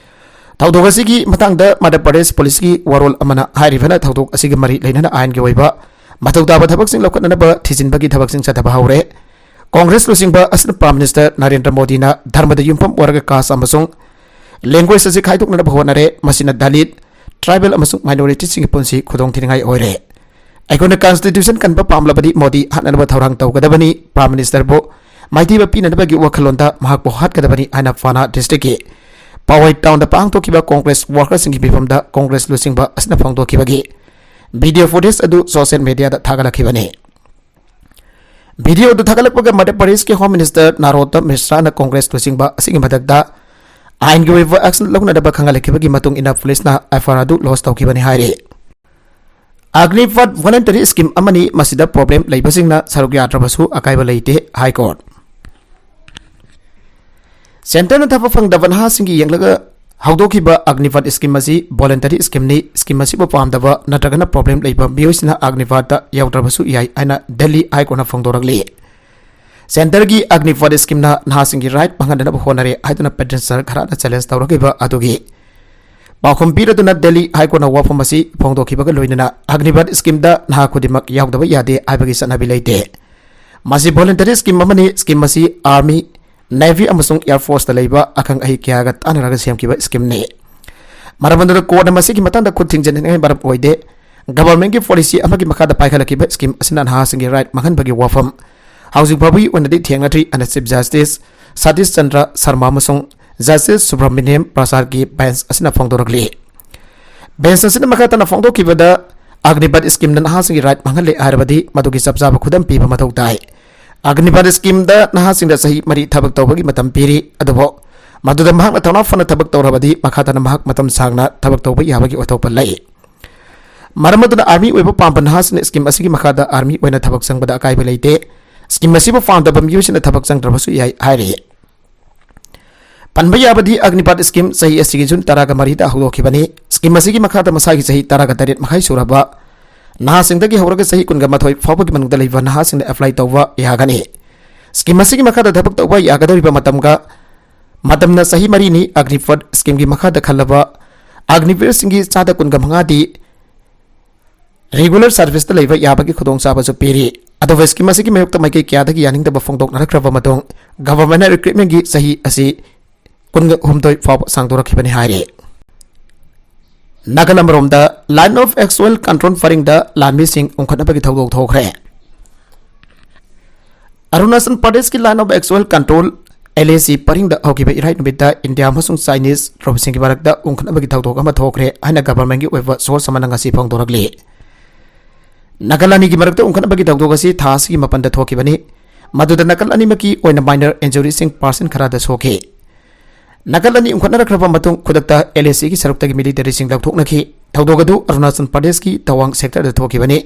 ꯊꯧꯗꯣꯛ ꯑꯁꯤꯒꯤ ꯃꯇꯥꯡꯗ ꯃꯙ꯭ꯌ ꯄ꯭ꯔꯗꯦꯁ ꯄꯨꯂꯤꯁꯀꯤ ꯋꯥꯔꯣꯜ ꯑꯃꯅ ꯍꯥꯏꯔꯤꯕꯅ, ꯊꯧꯗꯣꯛ ꯑꯁꯤꯒꯤ ꯃꯔꯤ ꯂꯩꯅꯅ ꯑꯥꯏꯟꯒꯤ ꯑꯣꯏꯕ ꯃꯊꯧ ꯇꯥꯕ ꯊꯕꯛꯁꯤꯡ ꯂꯧꯈꯠꯅꯅꯕ ꯊꯤꯖꯤꯟꯕꯒꯤ ꯊꯕꯛꯁꯤꯡ ꯆꯠꯊꯕ ꯍꯧꯔꯦ꯫ ꯀꯣꯡꯒ꯭ꯔꯦꯁ ꯂꯨꯆꯤꯡꯕ ꯑꯁꯤꯅ ꯄ꯭ꯔꯥꯏꯝ ꯃꯤꯅꯤꯁꯇꯔ ꯅꯔꯦꯟꯗ꯭ꯔ ꯃꯣꯗꯤꯅ ꯙꯔꯃꯗ ꯌꯨꯝꯐꯝ ꯑꯣꯏꯔꯒ ꯀꯥꯁ ꯑꯃꯁꯨꯡ ꯂꯦꯡꯒ꯭ꯋꯦꯖ ꯑꯁꯤ ꯈꯥꯏꯗꯣꯛꯅꯅꯕ ꯍꯣꯠꯅꯔꯦ, ꯃꯁꯤꯅ ꯗꯂꯤꯠ, ꯇ꯭ꯔꯥꯏꯕꯦꯜ ꯑꯃꯁꯨꯡ ꯃꯥꯏꯅꯣꯔꯤꯇꯤꯁꯤꯡꯒꯤ ꯄꯨꯟꯁꯤ ꯈꯨꯗꯣꯡꯊꯤꯅꯤꯡꯉꯥꯏ ꯑꯣꯏꯔꯦ꯫ ꯑꯩꯈꯣꯏꯅ ꯀꯟꯁꯇꯤꯇ꯭ꯌꯨꯁꯟ ꯀꯟꯕ ꯄꯥꯝꯂꯕꯗꯤ ꯃꯣꯗꯤ ꯍꯥꯠꯅꯅꯕ ꯊꯧꯔꯥꯡ ꯇꯧꯒꯗꯕꯅꯤ꯫ ꯄ꯭ꯔꯥꯏꯝ ꯃꯤꯅꯤꯁꯇꯔꯕꯨ ꯃꯥꯏꯊꯤꯕ ꯄꯤꯅꯅꯕꯒꯤ ꯋꯥꯈꯜꯂꯣꯟꯗ ꯃꯍꯥꯛꯄꯨ ꯍꯥꯠꯀꯗꯕꯅꯤ ꯍꯥꯏꯅ ꯐꯥꯅꯥ ꯗꯤꯁꯇ꯭ꯔꯤꯛꯀꯤ ꯄꯥꯋꯥꯏ ꯇꯥꯎꯟꯗ ꯄꯥꯡꯊꯣꯛꯈꯤꯕ ꯀꯣꯡꯒ꯭ꯔꯦꯁ ꯋꯥꯔꯀꯔꯁꯤꯡꯒꯤ ꯃꯤꯐꯝꯗ ꯀꯣꯡꯒ꯭ꯔꯦꯁ ꯂꯨꯆꯤꯡꯕ ꯑꯁꯤꯅ ꯐꯣꯡꯗꯣꯛꯈꯤꯕꯒꯤ ꯚꯤꯗꯤꯑꯣ ꯐꯨꯇꯦꯖ ꯑꯗꯨ ꯁꯣꯁꯤꯌꯦꯜ ꯃꯤꯗꯤꯌꯥꯗ ꯊꯥꯒꯠꯂꯛꯈꯤꯕꯅꯤ꯫ ꯚꯤꯗꯤꯑꯣ ꯑꯗꯨ ꯊꯥꯒꯠꯂꯛꯄꯒ ꯃꯙ꯭ꯌ ꯄ꯭ꯔꯗꯦꯁꯀꯤ ꯍꯣꯝ ꯃꯤꯅꯤꯁꯇꯔ ꯅꯥꯔꯣꯇꯝ ꯃꯤꯁ꯭ꯔꯥꯅ ꯀꯣꯡꯒ꯭ꯔꯦꯁ ꯂꯨꯆꯤꯡꯕ ꯑꯁꯤꯒꯤ ꯃꯊꯛꯇ ꯑꯥꯏꯟꯒꯤ ꯑꯣꯏꯕ ꯑꯦꯛꯁꯟ ꯂꯧꯅꯅꯕ ꯈꯪꯍꯜꯂꯛꯈꯤꯕꯒꯤ ꯃꯇꯨꯡ ꯏꯟꯅ ꯄꯨꯂꯤꯁꯅ ꯑꯦꯐ ꯑꯥꯏ ꯑꯥꯔ ꯑꯗꯨ ꯂꯣꯟꯆ ꯇꯧꯈꯤꯕꯅꯤ ꯍꯥꯏꯔꯤ꯫ ꯑꯒ꯭ꯅꯤꯄꯊ ꯚꯣꯂꯟꯇꯔꯤ ꯁ꯭ꯀꯤꯝ ꯑꯃꯅꯤ, ꯃꯁꯤꯗ ꯄ꯭ꯔꯣꯕ꯭ꯂꯦꯝ ꯂꯩꯕꯁꯤꯡꯅ ꯁꯔꯨꯛ ꯌꯥꯗ꯭ꯔꯕꯁꯨ ꯑꯀꯥꯏꯕ ꯂꯩꯇꯦ, ꯍꯥꯏ ꯀꯣꯔꯠ꯫ ꯁꯦꯟꯇꯔꯅ ꯊꯕꯛ ꯐꯪꯗꯕ ꯅꯍꯥꯁꯤꯡꯒꯤ ꯌꯦꯡꯂꯒ ꯍꯧꯗꯣꯛꯈꯤꯕ ꯑꯒ꯭ꯅꯤꯄꯊ ꯁ꯭ꯀꯤꯝ ꯑꯁꯤ ꯚꯣꯂꯟꯇꯔꯤ ꯁ꯭ꯀꯤꯝꯅꯤ꯫ ꯁ꯭ꯀꯤꯝ ꯑꯁꯤꯕꯨ ꯄꯥꯝꯗꯕ ꯅꯠꯇ꯭ꯔꯒꯅ ꯄ꯭ꯔꯣꯕ꯭ꯂꯦꯝ ꯂꯩꯕ ꯃꯤꯑꯣꯏꯁꯤꯡꯅ ꯑꯒ꯭ꯅꯤꯄꯊꯇ ꯌꯥꯎꯗ꯭ꯔꯕꯁꯨ ꯌꯥꯏ ꯍꯥꯏꯅ ꯗꯦꯜꯂꯤ ꯍꯥꯏ ꯀꯣꯔꯠꯅ ꯐꯣꯡꯗꯣꯔꯛꯂꯤ꯫ ꯁꯦꯟꯇꯔꯒꯤ ꯑꯒ꯭ꯅꯤꯄꯊ ꯁ꯭ꯀꯤꯝꯅ ꯅꯍꯥꯁꯤꯡꯒꯤ ꯔꯥꯏꯠ ꯃꯥꯡꯍꯟꯅꯅꯕ ꯍꯣꯠꯅꯔꯦ ꯍꯥꯏꯗꯨꯅ ꯄꯦꯇꯤꯁꯅꯔ ꯈꯔꯅ ꯆꯦꯂꯦꯟꯖ ꯇꯧꯔꯛꯂꯤꯕ ꯑꯗꯨꯒꯤ ꯄꯥꯎꯈꯨꯝ ꯄꯤꯔꯗꯨꯅ ꯗꯦꯜꯂꯤ ꯍꯥꯏ ꯀꯣꯔꯠꯅ ꯋꯥꯐꯝ ꯑꯁꯤ ꯐꯣꯡꯗꯣꯛꯈꯤꯕꯒ ꯂꯣꯏꯅꯅ ꯑꯒ꯭ꯅꯤꯄꯊ ꯁ꯭ꯀꯤꯝꯗ ꯅꯍꯥ ꯈꯨꯗꯤꯡꯃꯛ ꯌꯥꯎꯗꯕ ꯌꯥꯗꯦ ꯍꯥꯏꯕꯒꯤ ꯆꯠꯅꯕꯤ ꯂꯩꯇꯦ꯫ ꯃꯁꯤ ꯚꯣꯂꯟꯇꯔꯤ ꯁ꯭ꯀꯤꯝ ꯑꯃꯅꯤ꯫ ꯁ꯭ꯀꯤꯝ ꯑꯁꯤ ꯑꯥꯔꯃꯤ, Navy ꯑꯃꯁꯨꯡ Air Forceꯇ ꯂꯩꯕ ꯑꯈꯪ ꯑꯍꯩ ꯀꯌꯥꯒ ꯇꯥꯟꯅꯔꯒ ꯁꯦꯝꯈꯤꯕ ꯁ꯭ꯀꯤꯝꯅꯤ꯫ ꯃꯔꯝ ꯑꯗꯨꯅ ꯀꯣꯔꯠꯅ ꯃꯁꯤꯒꯤ ꯃꯇꯥꯡꯗ ꯈꯨꯠ ꯊꯤꯡꯖꯤꯟꯅꯤꯡꯉꯥꯏ ꯃꯔꯝ ꯑꯣꯏꯗꯦ꯫ ꯒꯚꯔꯟꯃꯦꯟꯠꯀꯤ ꯄꯣꯂꯤꯁꯤ ꯑꯃꯒꯤ ꯃꯈꯥꯗ ꯄꯥꯏꯈꯠꯂꯛꯈꯤꯕ ꯁ꯭ꯀꯤꯝ ꯑꯁꯤꯅ ꯅꯍꯥꯁꯤꯡꯒꯤ ꯔꯥꯏꯠ ꯃꯥꯡꯍꯟꯕꯒꯤ ꯋꯥꯐꯝ ꯍꯧꯖꯤꯛ ꯐꯥꯎꯕꯒꯤ ꯑꯣꯏꯅꯗꯤ ꯊꯦꯡꯅꯗ꯭ꯔꯤ ꯍꯥꯏꯅ ꯆꯤꯐ ꯖꯁꯇꯤꯁ ꯁꯇꯤꯁ ꯆꯟꯗ꯭ꯔ ꯁꯔꯃ ꯑꯃꯁꯨꯡ ꯖꯁꯇꯤꯁ ꯁꯨꯕ꯭ꯔꯃꯅꯤꯌꯝ ꯄ꯭ꯔꯁꯥꯗꯀꯤ ꯕꯦꯟꯆ ꯑꯁꯤꯅ ꯐꯣꯡꯗꯣꯔꯛꯂꯤ꯫ ꯕꯦꯟꯆ ꯑꯁꯤꯅ ꯃꯈꯥ ꯇꯥꯅ ꯐꯣꯡꯗꯣꯛꯈꯤꯕꯗ, ꯑꯒꯅꯤꯄꯥꯊ ꯁ꯭ꯀꯤꯝꯅ ꯅꯍꯥꯁꯤꯡꯒꯤ ꯔꯥꯏꯠ ꯃꯥꯡꯍꯜꯂꯦ ꯍꯥꯏꯔꯕꯗꯤ ꯃꯗꯨꯒꯤ ꯆꯞ ꯆꯥꯕ ꯈꯨꯗꯝ ꯄꯤꯕ ꯃꯊꯧ ꯇꯥꯏ꯫ ꯑꯒꯅꯤꯄꯥꯊ ꯁ꯭ꯀꯤꯝꯗ ꯅꯍꯥꯁꯤꯡꯗ ꯆꯍꯤ ꯃꯔꯤ ꯊꯕꯛ ꯇꯧꯕꯒꯤ ꯃꯇꯝ ꯄꯤꯔꯤ, ꯑꯗꯨꯕꯨ ꯃꯗꯨꯗ ꯃꯍꯥꯛꯅ ꯊꯧꯅꯥ ꯐꯅ ꯊꯕꯛ ꯇꯧꯔꯕꯗꯤ ꯃꯈꯥ ꯇꯥꯅ ꯃꯍꯥꯛ ꯃꯇꯝ ꯁꯥꯡꯅ ꯊꯕꯛ ꯇꯧꯕ ꯌꯥꯕꯒꯤ ꯑꯣꯏꯊꯣꯛꯄ ꯂꯩ꯫ ꯃꯔꯝ ꯑꯗꯨꯅ ꯑꯥꯔꯃꯤ ꯑꯣꯏꯕ ꯄꯥꯝꯕ ꯅꯍꯥꯁꯤꯡꯅ ꯁ꯭ꯀꯤꯝ ꯑꯁꯤꯒꯤ ꯃꯈꯥꯗ ꯑꯥꯔꯃꯤ ꯑꯣꯏꯅ ꯊꯕꯛ ꯆꯪꯕꯗ ꯑꯀꯥꯏꯕ ꯂꯩꯇꯦ꯫ ꯁ꯭ꯀꯤꯝ ꯑꯁꯤꯕꯨ ꯄꯥꯝꯗꯕ ꯃꯤꯑꯣꯏꯁꯤꯡꯅ ꯊꯕꯛ ꯆꯪꯗ꯭ꯔꯕꯁꯨ ꯌꯥꯏ ꯍꯥꯏꯔꯤ꯫ ꯄꯟꯕ ꯌꯥꯕꯗꯤ, ꯑꯒꯅꯤꯄꯥꯊ ꯁ꯭ꯀꯤꯝ ꯆꯍꯤ ꯑꯁꯤꯒꯤ ꯖꯨꯟ ꯇꯔꯥꯒ ꯃꯔꯤꯗ ꯍꯧꯗꯣꯛꯈꯤꯕꯅꯤ꯫ ꯁ꯭ꯀꯤꯝ ꯑꯁꯤꯒꯤ ꯃꯈꯥꯗ ꯃꯁꯥꯒꯤ ꯆꯍꯤ ꯇꯔꯥꯒ ꯇꯔꯦꯠ ꯃꯈꯥꯏ ꯁꯨꯔꯕ ꯅꯍꯥꯁꯤꯡꯗꯒꯤ ꯍꯧꯔꯒ ꯆꯍꯤ ꯀꯨꯟꯒ ꯃꯥꯊꯣꯏ ꯐꯥꯎꯕꯒꯤ ꯃꯅꯨꯡꯗ ꯂꯩꯕ ꯅꯍꯥꯁꯤꯡꯅ ꯑꯦꯄ꯭ꯂꯥꯏ ꯇꯧꯕ ꯌꯥꯒꯅꯤ꯫ ꯁ꯭ꯀꯤꯝ ꯑꯁꯤꯒꯤ ꯃꯈꯥꯗ ꯊꯕꯛ ꯇꯧꯕ ꯌꯥꯒꯗꯧꯔꯤꯕ ꯃꯇꯝꯒ ꯃꯇꯝꯅ ꯆꯍꯤ ꯃꯔꯤꯅꯤ꯫ ꯑꯒꯅꯤꯄꯥꯊ ꯁ꯭ꯀꯤꯝꯒꯤ ꯃꯈꯥꯗ ꯈꯜꯂꯕ ꯑꯒꯅꯤꯕꯤꯔꯁꯤꯡꯒꯤ ꯆꯥꯗ ꯀꯨꯟꯒ ꯃꯉꯥꯗꯤ ꯔꯤꯒꯨꯂꯔ ꯁꯔꯚꯤꯁꯇ ꯂꯩꯕ ꯌꯥꯕꯒꯤ ꯈꯨꯗꯣꯡꯆꯥꯕꯁꯨ ꯄꯤꯔꯤ꯫ ꯑꯗꯨꯕꯨ ꯁ꯭ꯀꯤꯝ ꯑꯁꯤꯒꯤ ꯃꯥꯌꯣꯛꯇ ꯃꯥꯏꯀꯩ ꯀꯌꯥꯗꯒꯤ ꯌꯥꯅꯤꯡꯗꯕ ꯐꯣꯡꯗꯣꯛꯅꯔꯛꯈ꯭ꯔꯕ ꯃꯇꯨꯡ ꯒꯚꯔꯟꯃꯦꯟꯠꯅ ꯔꯤꯀ꯭ꯔꯨꯠꯃꯦꯟꯠꯀꯤ ꯆꯍꯤ ꯑꯁꯤ ꯀꯨꯟꯍꯨꯝꯗꯣꯏ ꯐꯥꯎꯕ ꯁꯥꯡꯗꯣꯔꯛꯈꯤꯕꯅꯤ ꯍꯥꯏꯔꯤ꯫ ꯅꯥꯒꯥꯂꯦꯟ ꯑꯃꯔꯣꯝꯗ, ꯂꯥꯏꯟ ꯑꯣꯐ ꯑꯦꯛꯆꯨꯋꯦꯜ ꯀꯟꯇ꯭ꯔꯣꯜ ꯄꯔꯤꯡꯗ ꯂꯥꯟꯃꯤꯁꯤꯡ ꯎꯪꯈꯠꯅꯕꯒꯤ ꯊꯧꯗꯣꯛ ꯊꯣꯛꯈ꯭ꯔꯦ꯫ ꯑꯔꯨꯅꯥꯆꯜ ꯄ꯭ꯔꯗꯦꯁꯀꯤ line of actual control, L A ꯁꯤ, ꯄꯔꯤꯡꯗ ꯍꯧꯈꯤꯕ ꯏꯔꯥꯏ ꯅꯨꯃꯤꯠꯇ ꯏꯟꯗꯤꯌꯥ ꯑꯃꯁꯨꯡ ꯆꯥꯏꯅꯤꯁ ꯇ꯭ꯔꯨꯞꯁꯤꯡꯒꯤ ꯃꯔꯛꯇ ꯎꯪꯈꯠꯅꯕꯒꯤ ꯊꯧꯗꯣꯛ ꯑꯃ ꯊꯣꯛꯈ꯭ꯔꯦ ꯍꯥꯏꯅ ꯒꯚꯔꯟꯃꯦꯟꯠꯀꯤ ꯑꯣꯏꯕ ꯁꯣꯔꯁ ꯑꯃꯅ ꯉꯁꯤ ꯐꯣꯡꯗꯣꯔꯛꯂꯤ꯫ ꯅꯥꯒꯥꯂꯦꯟ ꯑꯅꯤꯒꯤ ꯃꯔꯛꯇ ꯎꯪꯈꯠꯅꯕꯒꯤ ꯊꯧꯗꯣꯛ ꯑꯁꯤ ꯊꯥ ꯑꯁꯤꯒꯤ ꯃꯥꯄꯟꯗ ꯊꯣꯛꯈꯤꯕꯅꯤ꯫ ꯃꯗꯨꯗ ꯅꯥꯒꯥꯂꯦꯟ ꯑꯅꯤꯃꯛꯀꯤ ꯑꯣꯏꯅ ꯃꯥꯏꯅꯔ ꯏꯟꯖꯨꯔꯤꯁꯤꯡ ꯄꯥꯔꯁꯟ ꯈꯔꯗ ꯁꯣꯛꯈꯤ꯫ ꯅꯥꯒꯥꯂꯦꯟ ꯑꯅꯤ ꯎꯪꯈꯠꯅꯔꯛꯈ꯭ꯔꯕ ꯃꯇꯨꯡ ꯈꯨꯗꯛꯇ ꯑꯦꯜ ꯑꯦ ꯁꯤꯒꯤ ꯁꯔꯨꯛꯇꯒꯤ ꯃꯤꯂꯤꯇꯔꯤꯁꯤꯡ ꯂꯧꯊꯣꯛꯅꯈꯤ꯫ ꯊꯧꯗꯣꯛ ꯑꯗꯨ ꯑꯔꯨꯅꯥꯆꯜ ꯄ꯭ꯔꯗꯦꯁꯀꯤ ꯇꯋꯥꯡ ꯁꯦꯛꯇꯔꯗ ꯊꯣꯛꯈꯤꯕꯅꯤ꯫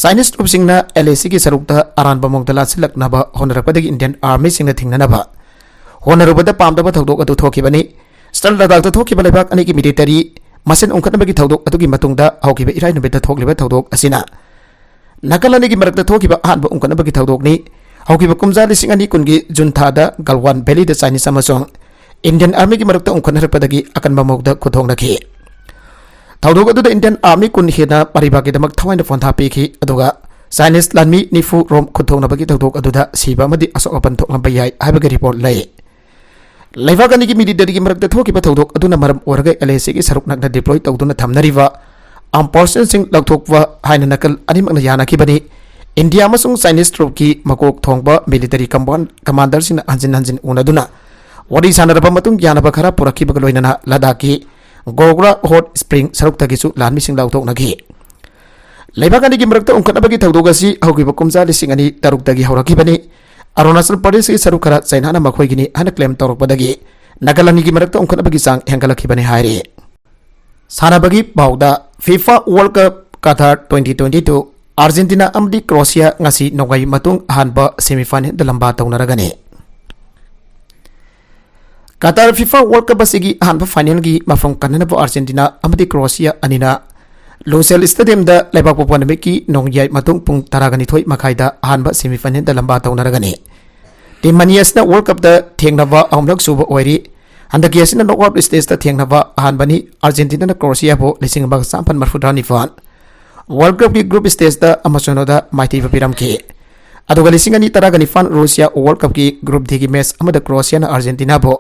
ꯆꯥꯏꯅꯤꯁ ꯇ꯭ꯔꯨꯞꯁꯤꯡꯅ ꯑꯦꯜ ꯑꯦ ꯁꯤꯒꯤ ꯁꯔꯨꯛꯇ ꯑꯔꯥꯟꯕ ꯃꯑꯣꯡꯗ ꯂꯥꯟꯁꯤꯜꯂꯛꯅꯕ ꯍꯣꯠꯅꯔꯛꯄꯗꯒꯤ ꯏꯟꯗꯤꯌꯟ ꯑꯥꯔꯃꯤꯁꯤꯡꯅ ꯊꯤꯡꯅꯅꯕ ꯍꯣꯠꯅꯔꯨꯕꯗ ꯄꯥꯝꯗꯕ ꯊꯧꯗꯣꯛ ꯑꯗꯨ ꯊꯣꯛꯈꯤꯕꯅꯤ꯫ ꯏꯁꯇꯔꯟ ꯂꯗꯥꯛꯇ ꯊꯣꯛꯈꯤꯕ ꯂꯩꯕꯥꯛ ꯑꯅꯤꯒꯤ ꯃꯤꯂꯤꯇꯔꯤ ꯃꯁꯦꯟ ꯎꯪꯈꯠꯅꯕꯒꯤ ꯊꯧꯗꯣꯛ ꯑꯗꯨꯒꯤ ꯃꯇꯨꯡꯗ ꯍꯧꯈꯤꯕ ꯏꯔꯥꯏ ꯅꯨꯃꯤꯠꯇ ꯊꯣꯛꯂꯤꯕ ꯊꯧꯗꯣꯛ ꯑꯁꯤꯅ ꯅꯥꯒꯥꯂꯦꯟ ꯑꯅꯤꯒꯤ ꯃꯔꯛꯇ ꯊꯣꯛꯈꯤꯕ ꯑꯍꯥꯟꯕ ꯎꯪꯈꯠꯅꯕꯒꯤ ꯊꯧꯗꯣꯛꯅꯤ꯫ ꯍꯧꯈꯤꯕ ꯀꯨꯝꯖꯥ ꯂꯤꯁꯤꯡ ꯑꯅꯤ ꯀꯨꯟꯒꯤ ꯖꯨꯟ ꯊꯥꯗ ꯒꯜꯋꯥꯟ ꯚꯦꯂꯤꯗ ꯆꯥꯏꯅꯤꯁ ꯑꯃꯁꯨꯡ ꯏꯟꯗꯤꯌꯟ ꯑꯥꯔꯃꯤꯒꯤ ꯃꯔꯛꯇ ꯎꯪꯈꯠꯅꯔꯛꯄꯗꯒꯤ ꯑꯀꯟꯕ ꯃꯑꯣꯡꯗ ꯈꯨꯗꯣꯡꯅꯈꯤ꯫ ꯊꯧꯗꯣꯛ ꯑꯗꯨꯗ ꯏꯟꯗꯤꯌꯟ ꯑꯥꯔꯃꯤ ꯀꯨꯟ ꯍꯦꯟꯅ ꯃꯔꯩꯕꯥꯛꯀꯤꯗꯃꯛ ꯊꯋꯥꯏꯅ ꯄꯣꯟꯊꯥ ꯄꯤꯈꯤ, ꯑꯗꯨꯒ ꯆꯥꯏꯅꯤꯁ ꯂꯥꯟꯃꯤ ꯅꯤꯐꯨ ꯔꯣꯝ ꯈꯨꯠꯊꯣꯛꯅꯕꯒꯤ ꯊꯧꯗꯣꯛ ꯑꯗꯨꯗ ꯁꯤꯕ ꯑꯃꯗꯤ ꯑꯁꯣꯛ ꯑꯄꯟ ꯊꯣꯛꯂꯝꯕ ꯌꯥꯏ ꯍꯥꯏꯕꯒꯤ ꯔꯤꯄꯣꯔꯠ ꯂꯩ꯫ ꯂꯩꯕꯥꯛ ꯑꯅꯤꯒꯤ ꯃꯤꯂꯤꯇꯔꯤꯒꯤ ꯃꯔꯛꯇ ꯊꯣꯛꯈꯤꯕ ꯊꯧꯗꯣꯛ ꯑꯗꯨꯅ ꯃꯔꯝ ꯑꯣꯏꯔꯒ ꯑꯦꯜ ꯑꯦ ꯁꯤꯒꯤ ꯁꯔꯨꯛ ꯅꯛꯅ ꯗꯤꯄ꯭ꯂꯣꯏ ꯇꯧꯗꯨꯅ ꯊꯝꯅꯔꯤꯕ ꯑꯥꯔꯝ ꯐꯣꯔꯁꯦꯁꯁꯤꯡ ꯂꯧꯊꯣꯛꯄ ꯍꯥꯏꯅ ꯅꯥꯀꯜ ꯑꯅꯤꯃꯛꯅ ꯌꯥꯅꯈꯤꯕꯅꯤ꯫ ꯏꯟꯗꯤꯌꯥ ꯑꯃꯁꯨꯡ ꯆꯥꯏꯅꯤꯁ ꯇ꯭ꯔꯨꯞꯀꯤ ꯃꯀꯣꯛ ꯊꯣꯡꯕ ꯃꯤꯂꯤꯇꯔꯤ ꯀꯃꯥꯟ-, ꯀꯃꯥꯟꯗꯔꯁꯤꯡꯅ ꯍꯟꯖꯤꯟ ꯍꯟꯖꯤꯟ ꯎꯅꯗꯨꯅ ꯋꯥꯔꯤ ꯁꯥꯟꯅꯔꯕ ꯃꯇꯨꯡ ꯌꯥꯅꯕ ꯈꯔ ꯄꯨꯔꯛꯈꯤꯕꯒ ꯂꯣꯏꯅꯅ ꯂꯗꯥꯈꯀꯤ ꯒꯣꯒ꯭ꯔꯥ ꯍꯣꯠ ꯁ꯭ꯄ꯭ꯔꯤꯡ ꯁꯔꯨꯛꯇꯒꯤꯁꯨ ꯂꯥꯟꯃꯤꯁꯤꯡ ꯂꯧꯊꯣꯛꯅꯈꯤ꯫ ꯂꯩꯕꯥꯛ ꯑꯅꯤꯒꯤ ꯃꯔꯛꯇ ꯎꯪꯈꯠꯅꯕꯒꯤ ꯊꯧꯗꯣꯛ ꯑꯁꯤ ꯍꯧꯈꯤꯕ ꯀꯨꯝꯖꯥ ꯂꯤꯁꯤꯡ ꯑꯅꯤ ꯇꯔꯨꯛꯇꯒꯤ ꯍꯧꯔꯛꯈꯤꯕꯅꯤ꯫ ꯑꯔꯨꯅꯥꯆꯜ ꯄ꯭ꯔꯗꯦꯁꯀꯤ ꯁꯔꯨꯛ ꯈꯔ ꯆꯩꯅꯥꯅ ꯃꯈꯣꯏꯒꯤꯅꯤ ꯍꯥꯏꯅ ꯀ꯭ꯂꯦꯝ ꯇꯧꯔꯛꯄꯗꯒꯤ ꯅꯥꯒꯥꯂꯦꯟꯒꯤ ꯃꯔꯛꯇ ꯎꯪꯈꯠꯅꯕꯒꯤ ꯆꯥꯡ ꯍꯦꯟꯒꯠꯂꯛꯈꯤꯕꯅꯤ ꯍꯥꯏꯔꯤ꯫ ꯁꯥꯟꯅꯕꯒꯤ ꯄꯥꯎꯗ, FIFA world cup Qatar twenty twenty two, Argentina ꯑꯃꯗꯤ ꯀ꯭ꯔꯣꯁꯤꯌꯥ ꯉꯁꯤ ꯅꯣꯡꯉꯥꯏ ꯃꯇꯨꯡ ꯑꯍꯥꯟꯕ ꯁꯦꯃꯤꯐꯥꯏꯅꯦꯜꯗ ꯂꯝꯕꯥ ꯇꯧꯅꯔꯒꯅꯤ꯫ ꯀꯇꯥꯔ ꯐꯤꯐꯥ ꯋꯥꯔꯜ ꯀꯞ ꯑꯁꯤꯒꯤ ꯑꯍꯥꯟꯕ ꯐꯥꯏꯅꯦꯜꯒꯤ ꯃꯐꯝ ꯀꯟꯅꯅꯕ ꯑꯥꯔꯖꯦꯟꯇꯤꯅꯥ ꯑꯃꯗꯤ ꯀ꯭ꯔꯣꯁꯤꯌꯥ ꯑꯅꯤꯅ ꯂꯨꯁꯦꯜ ꯁ꯭ꯇꯦꯗꯤꯌꯝꯗ ꯂꯩꯕꯥꯛꯄꯣꯛꯄ ꯅꯨꯃꯤꯠꯀꯤ ꯅꯣꯡꯌꯥꯏ ꯃꯇꯨꯡ ꯄꯨꯡ ꯇꯔꯥꯒ ꯅꯤꯊꯣꯏ ꯃꯈꯥꯏꯗ ꯑꯍꯥꯟꯕ ꯁꯦꯃꯤꯐꯥꯏꯅꯦꯜꯗ ꯂꯝꯕꯥ ꯇꯧꯅꯔꯒꯅꯤ꯫ ꯇꯤꯝ ꯑꯅꯤ ꯑꯁꯤꯅ ꯋꯥꯔꯜ ꯀꯞꯇ ꯊꯦꯡꯅꯕ ꯑꯍꯨꯝꯂꯛ ꯁꯨꯕ ꯑꯣꯏꯔꯤ꯫ ꯍꯟꯗꯛꯀꯤ ꯑꯁꯤꯅ ꯅꯣꯛꯑꯥꯎꯠ ꯁ꯭ꯇꯦꯖꯇ ꯊꯦꯡꯅꯕ ꯑꯍꯥꯟꯕꯅꯤ꯫ ꯑꯥꯔꯖꯦꯟꯇꯤꯅꯥꯅ ꯀ꯭ꯔꯣꯁꯤꯌꯥꯕꯨ ꯂꯤꯁꯤꯡ ꯑꯃꯒ ꯆꯥꯃꯥꯄꯟ ꯃꯔꯤꯐꯨꯇꯔꯥ ꯅꯤꯄꯥꯟ ꯋꯥꯔꯜ ꯀꯞꯀꯤ ꯒ꯭ꯔꯨꯞ ꯁ꯭ꯇꯦꯖꯇ ꯑꯃ ꯁꯨꯞꯅꯗ ꯃꯥꯏꯊꯤꯕ ꯄꯤꯔꯝꯈꯤ꯫ ꯑꯗꯨꯒ ꯂꯤꯁꯤꯡ ꯑꯅꯤ ꯇꯔꯥꯒ ꯅꯤꯄꯥꯟ ꯔꯨꯁꯤꯌꯥ ꯋꯥꯔꯜ ꯀꯞꯀꯤ ꯒ꯭ꯔꯨꯞ ꯗꯤꯒꯤ ꯃꯦꯆ ꯑꯃꯗ ꯀ꯭ꯔꯣꯁꯤꯌꯥꯅ ꯑꯥꯔꯖꯦꯟꯇꯤꯅꯥꯕꯨ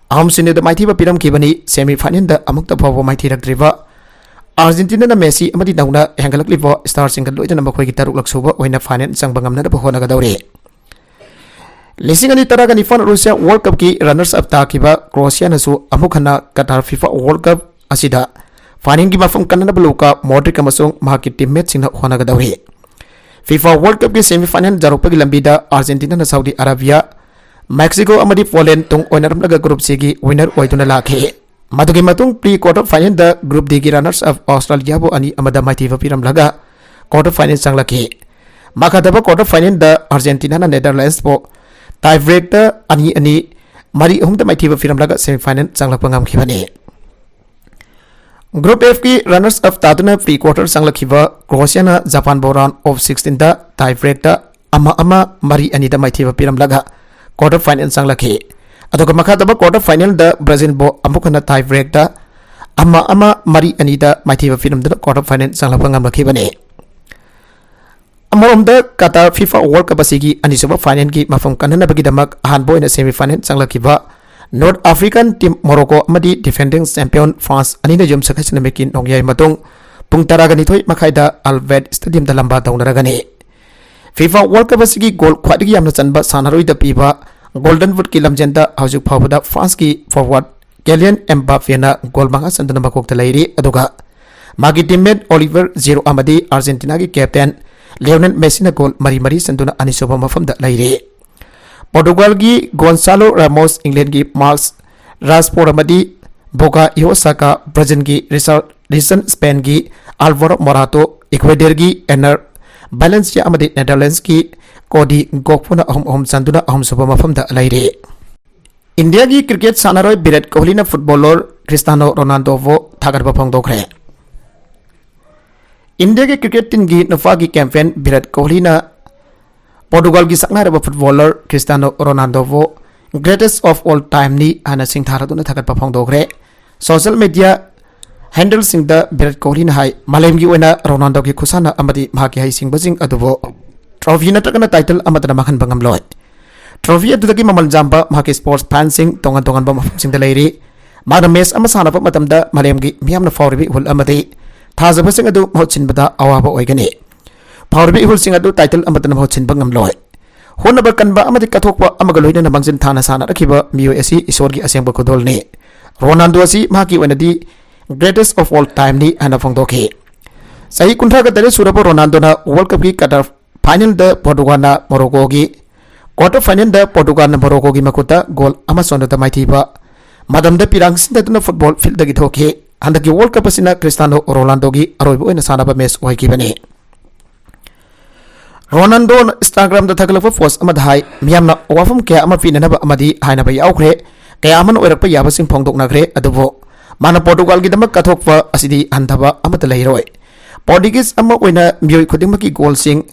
ꯑꯍꯨꯝ ꯁꯨꯞꯅꯗ ꯃꯥꯏꯊꯤꯕ ꯄꯤꯔꯝꯈꯤꯕꯅꯤ꯫ ꯁꯦꯃꯤꯐꯥꯏꯅꯦꯜꯗ ꯑꯃꯨꯛꯇ ꯐꯥꯎꯕ ꯃꯥꯏꯊꯤꯔꯛꯇ꯭ꯔꯤꯕ ꯑꯥꯔꯖꯦꯟꯇꯤꯅꯥꯅ ꯃꯦꯁꯤ ꯑꯃꯗꯤ ꯅꯧꯅ ꯍꯦꯟꯒꯠꯂꯛꯂꯤꯕ ꯁ꯭ꯇꯥꯔꯁꯤꯡꯒ ꯂꯣꯏꯅꯅ ꯃꯈꯣꯏꯒꯤ ꯇꯔꯨꯛꯂꯛ ꯁꯨꯕ ꯑꯣꯏꯅ ꯐꯥꯏꯅꯦꯜ ꯆꯪꯕ ꯉꯝꯅꯅꯕ ꯍꯣꯠꯅꯒꯗꯧꯔꯤ꯫ ꯂꯤꯁꯤꯡ ꯑꯅꯤ ꯇꯔꯥꯒ ꯅꯤꯄꯥꯟ ꯔꯨꯁꯤꯌꯥ ꯋꯥꯔꯜ ꯀꯞꯀꯤ ꯔꯅꯔꯁ ꯑꯞ ꯇꯥꯈꯤꯕ ꯀ꯭ꯔꯣꯁꯤꯌꯥꯅꯁꯨ ꯑꯃꯨꯛ ꯍꯟꯅ ꯀꯇꯥꯔ ꯐꯤꯐꯥ ꯋꯥꯔꯜ ꯀꯞ ꯑꯁꯤꯗ ꯐꯥꯏꯅꯦꯜꯒꯤ ꯃꯐꯝ ꯀꯟꯅꯅꯕ ꯂꯨꯀꯥ ꯃꯣꯗ꯭ꯔꯤꯛ ꯑꯃꯁꯨꯡ ꯃꯍꯥꯛꯀꯤ ꯇꯤꯝꯃꯦꯠꯁꯤꯡꯅ ꯍꯣꯠꯅꯒꯗꯧꯔꯤ꯫ ꯐꯤꯐꯥ ꯋꯥꯔꯜ ꯀꯞꯀꯤ ꯁꯦꯃꯤꯐꯥꯏꯅꯦꯜ ꯌꯧꯔꯛꯄꯒꯤ ꯂꯝꯕꯤꯗ ꯑꯥꯔꯖꯦꯟꯇꯤꯅꯥꯅ ꯁꯥꯎꯗꯤ ꯑꯔꯥꯕꯤꯌꯥ, ꯃꯦꯛꯁꯤꯀꯣ ꯑꯃꯗꯤ ꯄꯣꯂꯦꯟ ꯇꯨꯡ ꯑꯣꯏꯅꯔꯝꯂꯒ ꯒ꯭ꯔꯨꯞ ꯁꯤꯒꯤ ꯋꯤꯟꯅꯔ ꯑꯣꯏꯗꯨꯅ ꯂꯥꯛꯈꯤ꯫ ꯃꯗꯨꯒꯤ ꯃꯇꯨꯡ ꯄ꯭ꯔꯤ ꯀ꯭ꯋꯥꯔꯇꯔ ꯐꯥꯏꯅꯦꯜꯗ ꯒ꯭ꯔꯨꯞ ꯗꯤꯒꯤ ꯔꯅꯔꯁ ꯑꯞ ꯑꯣꯁꯇ꯭ꯔꯦꯂꯤꯌꯥꯕꯨ ꯑꯅꯤ ꯑꯃꯗ ꯃꯥꯏꯊꯤꯕ ꯄꯤꯔꯝꯂꯒ ꯀ꯭ꯋꯥꯔꯇꯔ ꯐꯥꯏꯅꯦꯜ ꯆꯪꯂꯛꯈꯤ꯫ ꯃꯈꯥ ꯇꯥꯕ ꯀ꯭ꯋꯥꯔꯇꯔ ꯐꯥꯏꯅꯦꯜꯗ ꯑꯥꯔꯖꯦꯟꯇꯤꯅꯥꯅ ꯅꯦꯗꯔꯂꯦꯟꯗꯁꯄꯨ ꯇꯥꯏ ꯕ꯭ꯔꯦꯛꯇ ꯑꯅꯤ ꯑꯅꯤ, ꯃꯔꯤ ꯑꯍꯨꯝꯗ ꯃꯥꯏꯊꯤꯕ ꯄꯤꯔꯝꯂꯒ ꯁꯦꯃꯤꯐꯥꯏꯅꯦꯜ ꯆꯪꯂꯛꯄ ꯉꯝꯈꯤꯕꯅꯤ꯫ ꯒ꯭ꯔꯨꯞ ꯑꯦꯐꯀꯤ ꯔꯅꯔꯁ ꯑꯞ ꯇꯥꯗꯨꯅ ꯄ꯭ꯔꯤ ꯀ꯭ꯋꯥꯔꯇꯔ ꯆꯪꯂꯛꯈꯤꯕ ꯀ꯭ꯔꯣꯑꯦꯁꯤꯌꯥꯅ ꯖꯄꯥꯟꯕꯨ ꯔꯥꯎꯟ ꯑꯣꯐ ꯁꯤꯛꯁꯇꯤꯟꯗ ꯇꯥꯏ ꯕ꯭ꯔꯦꯛꯇ ꯑꯃ ꯑꯃ, ꯃꯔꯤ ꯑꯅꯤꯗ ꯃꯥꯏꯊꯤꯕ ꯄꯤꯔꯝꯂꯒ ꯀ꯭ꯋꯥꯔꯇꯔ ꯐꯥꯏꯅꯦꯜ ꯆꯪꯂꯛꯈꯤ꯫ ꯑꯗꯨꯒ ꯃꯈꯥ ꯇꯥꯕ ꯀ꯭ꯋꯥꯔꯇꯔ ꯐꯥꯏꯅꯦꯜꯗ ꯕ꯭ꯔꯥꯖꯤꯜꯕꯨ ꯑꯃꯨꯛ ꯍꯟꯅ ꯇꯥꯏ ꯕ꯭ꯔꯦꯛꯇ ꯑꯃ ꯑꯃ, ꯃꯔꯤ ꯑꯅꯤꯗ ꯃꯥꯏꯊꯤꯕ ꯄꯤꯔꯝꯗꯨꯅ ꯀ꯭ꯋꯥꯔꯇꯔ ꯐꯥꯏꯅꯦꯜ ꯆꯪꯂꯛꯄ ꯉꯝꯂꯛꯈꯤꯕꯅꯤ꯫ ꯑꯃꯔꯣꯝꯗ, ꯀꯇꯥꯔ ꯐꯤꯐꯥ ꯋꯥꯔꯜ ꯀꯞ ꯑꯁꯤꯒꯤ ꯑꯅꯤꯁꯨꯕ ꯐꯥꯏꯅꯦꯜꯒꯤ ꯃꯐꯝ ꯀꯟꯅꯅꯕꯒꯤꯗꯃꯛ ꯑꯍꯥꯟꯕ ꯑꯣꯏꯅ ꯁꯦꯃꯤ ꯐꯥꯏꯅꯦꯜ ꯆꯪꯂꯛꯈꯤꯕ ꯅꯣꯔꯠ ꯑꯥꯐ꯭ꯔꯤꯀꯥꯟ ꯇꯤꯝ ꯃꯣꯔꯣꯀꯣ ꯑꯃꯗꯤ ꯗꯤꯐꯦꯟꯗꯤꯡ ꯆꯦꯝꯄꯤꯌꯟ ꯐ꯭ꯔꯥꯟꯁ ꯑꯅꯤꯅ ꯌꯨꯝꯁꯀꯩꯁ ꯅꯨꯃꯤꯠꯀꯤ ꯅꯣꯡꯌꯥꯏ ꯃꯇꯨꯡ ꯄꯨꯡ ꯇꯔꯥꯒ ꯅꯤꯊꯣꯏ ꯃꯈꯥꯏꯗ ꯑꯜꯕꯦꯠ ꯁ꯭ꯇꯦꯗꯤꯌꯝꯗ ꯂꯝꯕꯥ ꯇꯧꯅꯔꯒꯅꯤ꯫ ꯐꯤꯐꯥ ꯋꯥꯔꯜ ꯀꯞ ꯑꯁꯤꯒꯤ ꯒꯣꯜ ꯈ꯭ꯋꯥꯏꯗꯒꯤ ꯌꯥꯝꯅ ꯆꯟꯕ ꯁꯥꯟꯅꯔꯣꯏꯗ ꯄꯤꯕ ꯒꯣꯜꯗꯟ ꯕꯨꯠꯀꯤ ꯂꯝꯖꯦꯟꯗ ꯍꯧꯖꯤꯛ ꯐꯥꯎꯕꯗ ꯐ꯭ꯔꯥꯟꯁꯀꯤ ꯐꯣꯔꯋꯥꯔꯗ ꯀꯦꯂꯤꯌꯟ ꯑꯦꯝꯕꯥꯄꯦꯅ ꯒꯣꯜ ꯃꯉꯥ ꯆꯟꯗꯨꯅ ꯃꯀꯣꯛꯇ ꯂꯩꯔꯤ꯫ ꯑꯗꯨꯒ ꯃꯥꯒꯤ ꯇꯤꯝꯃꯦꯠ ꯑꯣꯂꯤꯚꯔ ꯖꯤꯔꯨ ꯑꯃꯗꯤ ꯑꯥꯔꯖꯦꯟꯇꯤꯅꯥꯒꯤ ꯀꯦꯞꯇꯦꯟ ꯂꯤꯑꯣꯅꯦꯜ ꯃꯦꯁꯤꯅ ꯒꯣꯜ ꯃꯔꯤ ꯃꯔꯤ ꯆꯟꯗꯨꯅ ꯑꯅꯤꯁꯨꯕ ꯃꯐꯝꯗ ꯂꯩꯔꯤ꯫ ꯄꯣꯔꯇꯨꯒꯥꯜꯒꯤ ꯒꯣꯟꯁꯥꯂꯣ ꯔꯥꯃꯣꯁ, ꯏꯪꯂꯦꯟꯒꯤ ꯃꯥꯔꯀꯁ ꯔꯥꯁꯐꯣꯔꯗ ꯑꯃꯗꯤ ꯕꯨꯀꯥꯌꯣ ꯁꯥꯀꯥ, ꯕ꯭ꯔꯥꯖꯤꯜꯒꯤ ꯔꯤꯆꯥꯔꯂꯤꯁꯟ, ꯁ꯭ꯄꯦꯟꯒꯤ ꯑꯜꯚꯥꯔꯣ ꯃꯣꯔꯥꯇꯣ, ꯏꯀ꯭ꯋꯦꯗꯔꯒꯤ ꯑꯦꯅꯔ ꯚꯥꯂꯦꯟꯁꯤꯌꯥ ꯑꯃꯗꯤ ꯅꯦꯗꯔꯂꯦꯟꯗꯁꯀꯤ ꯀꯣꯗꯤ ꯒꯣꯛꯄꯣꯅ ꯑꯍꯨꯝ ꯑꯍꯨꯝ ꯆꯟꯗꯨꯅ ꯑꯍꯨꯝꯁꯨꯕ ꯃꯐꯝꯗ ꯂꯩꯔꯤ꯫ ꯏꯟꯗꯤꯌꯥꯒꯤ ꯀ꯭ꯔꯤꯀꯦꯠ ꯁꯥꯟꯅꯔꯣꯏ ꯚꯤꯔꯥꯠ ꯀꯣꯍꯂꯤꯅ ꯐꯨꯠꯕꯣꯂꯔ ꯈ꯭ꯔꯤꯁꯇꯥꯅꯣ ꯔꯣꯅꯥꯜꯗꯣꯕꯨ ꯊꯥꯒꯠꯄ ꯐꯣꯡꯗꯣꯛꯈ꯭ꯔꯦ꯫ ꯏꯟꯗꯤꯌꯥꯒꯤ ꯀ꯭ꯔꯤꯀꯦꯠ ꯇꯤꯝꯒꯤ ꯅꯨꯄꯥꯒꯤ ꯀꯦꯞꯇꯦꯟ ꯚꯤꯔꯥꯠ ꯀꯣꯍꯂꯤꯅ ꯄꯣꯔꯇꯨꯒꯥꯜꯒꯤ ꯁꯛꯅꯥꯏꯔꯕ ꯐꯨꯠꯕꯣꯂꯔ ꯈ꯭ꯔꯤꯁꯇꯥꯅꯣ ꯔꯣꯅꯥꯜꯗꯣꯕꯨ greatest of all time ꯅꯤ ꯍꯥꯏꯅ ꯁꯤꯡꯊꯥꯔꯗꯨꯅ ꯊꯥꯒꯠꯄ ꯐꯣꯡꯗꯣꯛꯈ꯭ꯔꯦ꯫ ꯁꯣꯁꯤꯌꯦꯜ ꯃꯤꯗꯤꯌꯥ ꯍꯦꯟꯗꯜꯁꯤꯡꯗ ꯚꯤꯔꯥꯠ ꯀꯣꯍꯂꯤꯅ ꯍꯥꯏ, "ꯃꯥꯂꯦꯝꯒꯤ ꯑꯣꯏꯅ ꯔꯣꯅꯥꯜꯗꯣꯒꯤ ꯈꯨꯁꯥꯟꯅ ꯑꯃꯗꯤ ꯃꯍꯥꯛꯀꯤ ꯍꯩꯁꯤꯡꯕꯁꯤꯡ ꯑꯗꯨꯕꯨ ꯇ꯭ꯔꯣꯐꯤ ꯅꯠꯇ꯭ꯔꯒꯅ ꯇꯥꯏꯇꯜ ꯑꯃꯠꯇꯅ ꯃꯥꯡꯍꯟꯕ ꯉꯝꯂꯣꯏ꯫ ꯇ꯭ꯔꯣꯐꯤ ꯑꯗꯨꯗꯒꯤ ꯃꯃꯜ ꯌꯥꯝꯕ ꯃꯍꯥꯛꯀꯤ ꯁ꯭ꯄꯣꯔꯠꯁ ꯐꯦꯟꯁꯤꯡ ꯇꯣꯉꯥꯟ ꯇꯣꯉꯥꯟꯕ ꯃꯐꯝꯁꯤꯡꯗ ꯂꯩꯔꯤ꯫ ꯃꯥꯅ ꯃꯦꯆ ꯑꯃ ꯁꯥꯟꯅꯕ ꯃꯇꯝꯗ ꯃꯥꯂꯦꯝꯒꯤ ꯃꯤꯌꯥꯝꯅ ꯐꯥꯎꯔꯤꯕ ꯏꯍꯨꯜ ꯑꯃꯗꯤ ꯊꯥꯖꯕꯁꯤꯡ ꯑꯗꯨ ꯃꯍꯨꯠ ꯁꯤꯟꯕꯗ ꯑꯋꯥꯕ ꯑꯣꯏꯒꯅꯤ꯫ ꯐꯥꯎꯔꯤꯕ ꯏꯍꯨꯜꯁꯤꯡ ꯑꯗꯨ ꯇꯥꯏꯇꯜ ꯑꯃꯠꯇꯅ ꯃꯍꯨꯠ ꯁꯤꯟꯕ ꯉꯝꯂꯣꯏ꯫ ꯍꯣꯠꯅꯕ ꯀꯟꯕ ꯑꯃꯗꯤ ꯀꯠꯊꯣꯛꯄ ꯑꯃꯒ ꯂꯣꯏꯅꯅ ꯃꯥꯡꯖꯤꯜ ꯊꯥꯅ ꯁꯥꯟꯅꯔꯛꯈꯤꯕ ꯃꯤꯑꯣꯏ ꯑꯁꯤ ꯏꯁꯣꯔꯒꯤ ꯑꯁꯦꯡꯕ ꯈꯨꯗꯣꯜꯅꯤ꯫ ꯔꯣꯅꯥꯜꯗꯣ ꯑꯁꯤ ꯃꯍꯥꯛꯀꯤ ꯑꯣꯏꯅꯗꯤ greatest of all time ꯅꯤ ꯍꯥꯏꯅ ꯐꯣꯡꯗꯣꯛꯈꯤ꯫ ꯆꯍꯤ ꯀꯨꯟꯊ꯭ꯔꯥꯒ ꯇꯔꯦꯠ ꯁꯨꯔꯕ ꯔꯣꯅꯥꯜꯗꯣꯅ ꯋꯥꯔꯜ ꯀꯞꯀꯤ ꯀ꯭ꯋꯥꯇꯔ ꯐꯥꯏꯅꯦꯜꯗ ꯄꯣꯔꯇꯨꯒꯥꯜꯅ ꯃꯣꯔꯣꯀꯣꯒꯤ, ꯀ꯭ꯋꯥꯇꯔ ꯐꯥꯏꯅꯦꯜꯗ ꯄꯣꯔꯇꯨꯒꯥꯜꯅ ꯃꯣꯔꯣꯀꯣꯒꯤ ꯃꯈꯨꯠꯇ ꯒꯣꯜ ꯑꯃ ꯆꯟꯗꯨꯅ ꯃꯥꯏꯊꯤꯕ ꯃꯇꯝꯗ ꯄꯤꯔꯥꯡ ꯁꯤꯟꯗꯗꯨꯅ ꯐꯨꯠꯕꯣꯜ ꯐꯤꯜꯗꯒꯤ ꯊꯣꯛꯈꯤ꯫ ꯍꯟꯗꯛꯀꯤ ꯋꯥꯔꯜ ꯀꯞ ꯑꯁꯤꯅ ꯈ꯭ꯔꯤꯁꯇꯥꯅꯣ ꯔꯣꯅꯥꯜꯗꯣꯒꯤ ꯑꯔꯣꯏꯕ ꯑꯣꯏꯅ ꯁꯥꯟꯅꯕ ꯃꯦꯆ ꯑꯣꯏꯈꯤꯕꯅꯤ꯫ ꯔꯣꯅꯥꯜꯗꯣꯅ ꯏꯟꯁꯇꯥꯒ꯭ꯔꯥꯝꯗ ꯊꯥꯒꯠꯂꯛꯄ ꯄꯣꯁ ꯑꯃꯗ ꯍꯥꯏ, "ꯃꯤꯌꯥꯝꯅ ꯋꯥꯐꯝ ꯀꯌꯥ ꯑꯃ ꯄꯤꯅꯅꯕ ꯑꯃꯗꯤ ꯍꯥꯏꯅꯕ ꯌꯥꯎꯈ꯭ꯔꯦ, ꯀꯌꯥ ꯑꯃꯅ ꯑꯣꯏꯔꯛꯄ ꯌꯥꯕꯁꯤꯡ ꯐꯣꯡꯗꯣꯛꯅꯈ꯭ꯔꯦ, ꯑꯗꯨꯕꯨ ꯃꯥꯅ ꯄꯣꯔꯇꯨꯒꯥꯜꯒꯤꯗꯃꯛ ꯀꯠꯊꯣꯛꯄ ꯑꯁꯤꯗꯤ ꯍꯟꯊꯕ ꯑꯃꯠꯇ ꯂꯩꯔꯣꯏ꯫ ꯄꯣꯔꯇꯨꯒꯤꯁ ꯑꯃ ꯑꯣꯏꯅ ꯃꯤꯑꯣꯏ ꯈꯨꯗꯤꯡꯃꯛꯀꯤ ꯒꯣꯜꯁꯤꯡ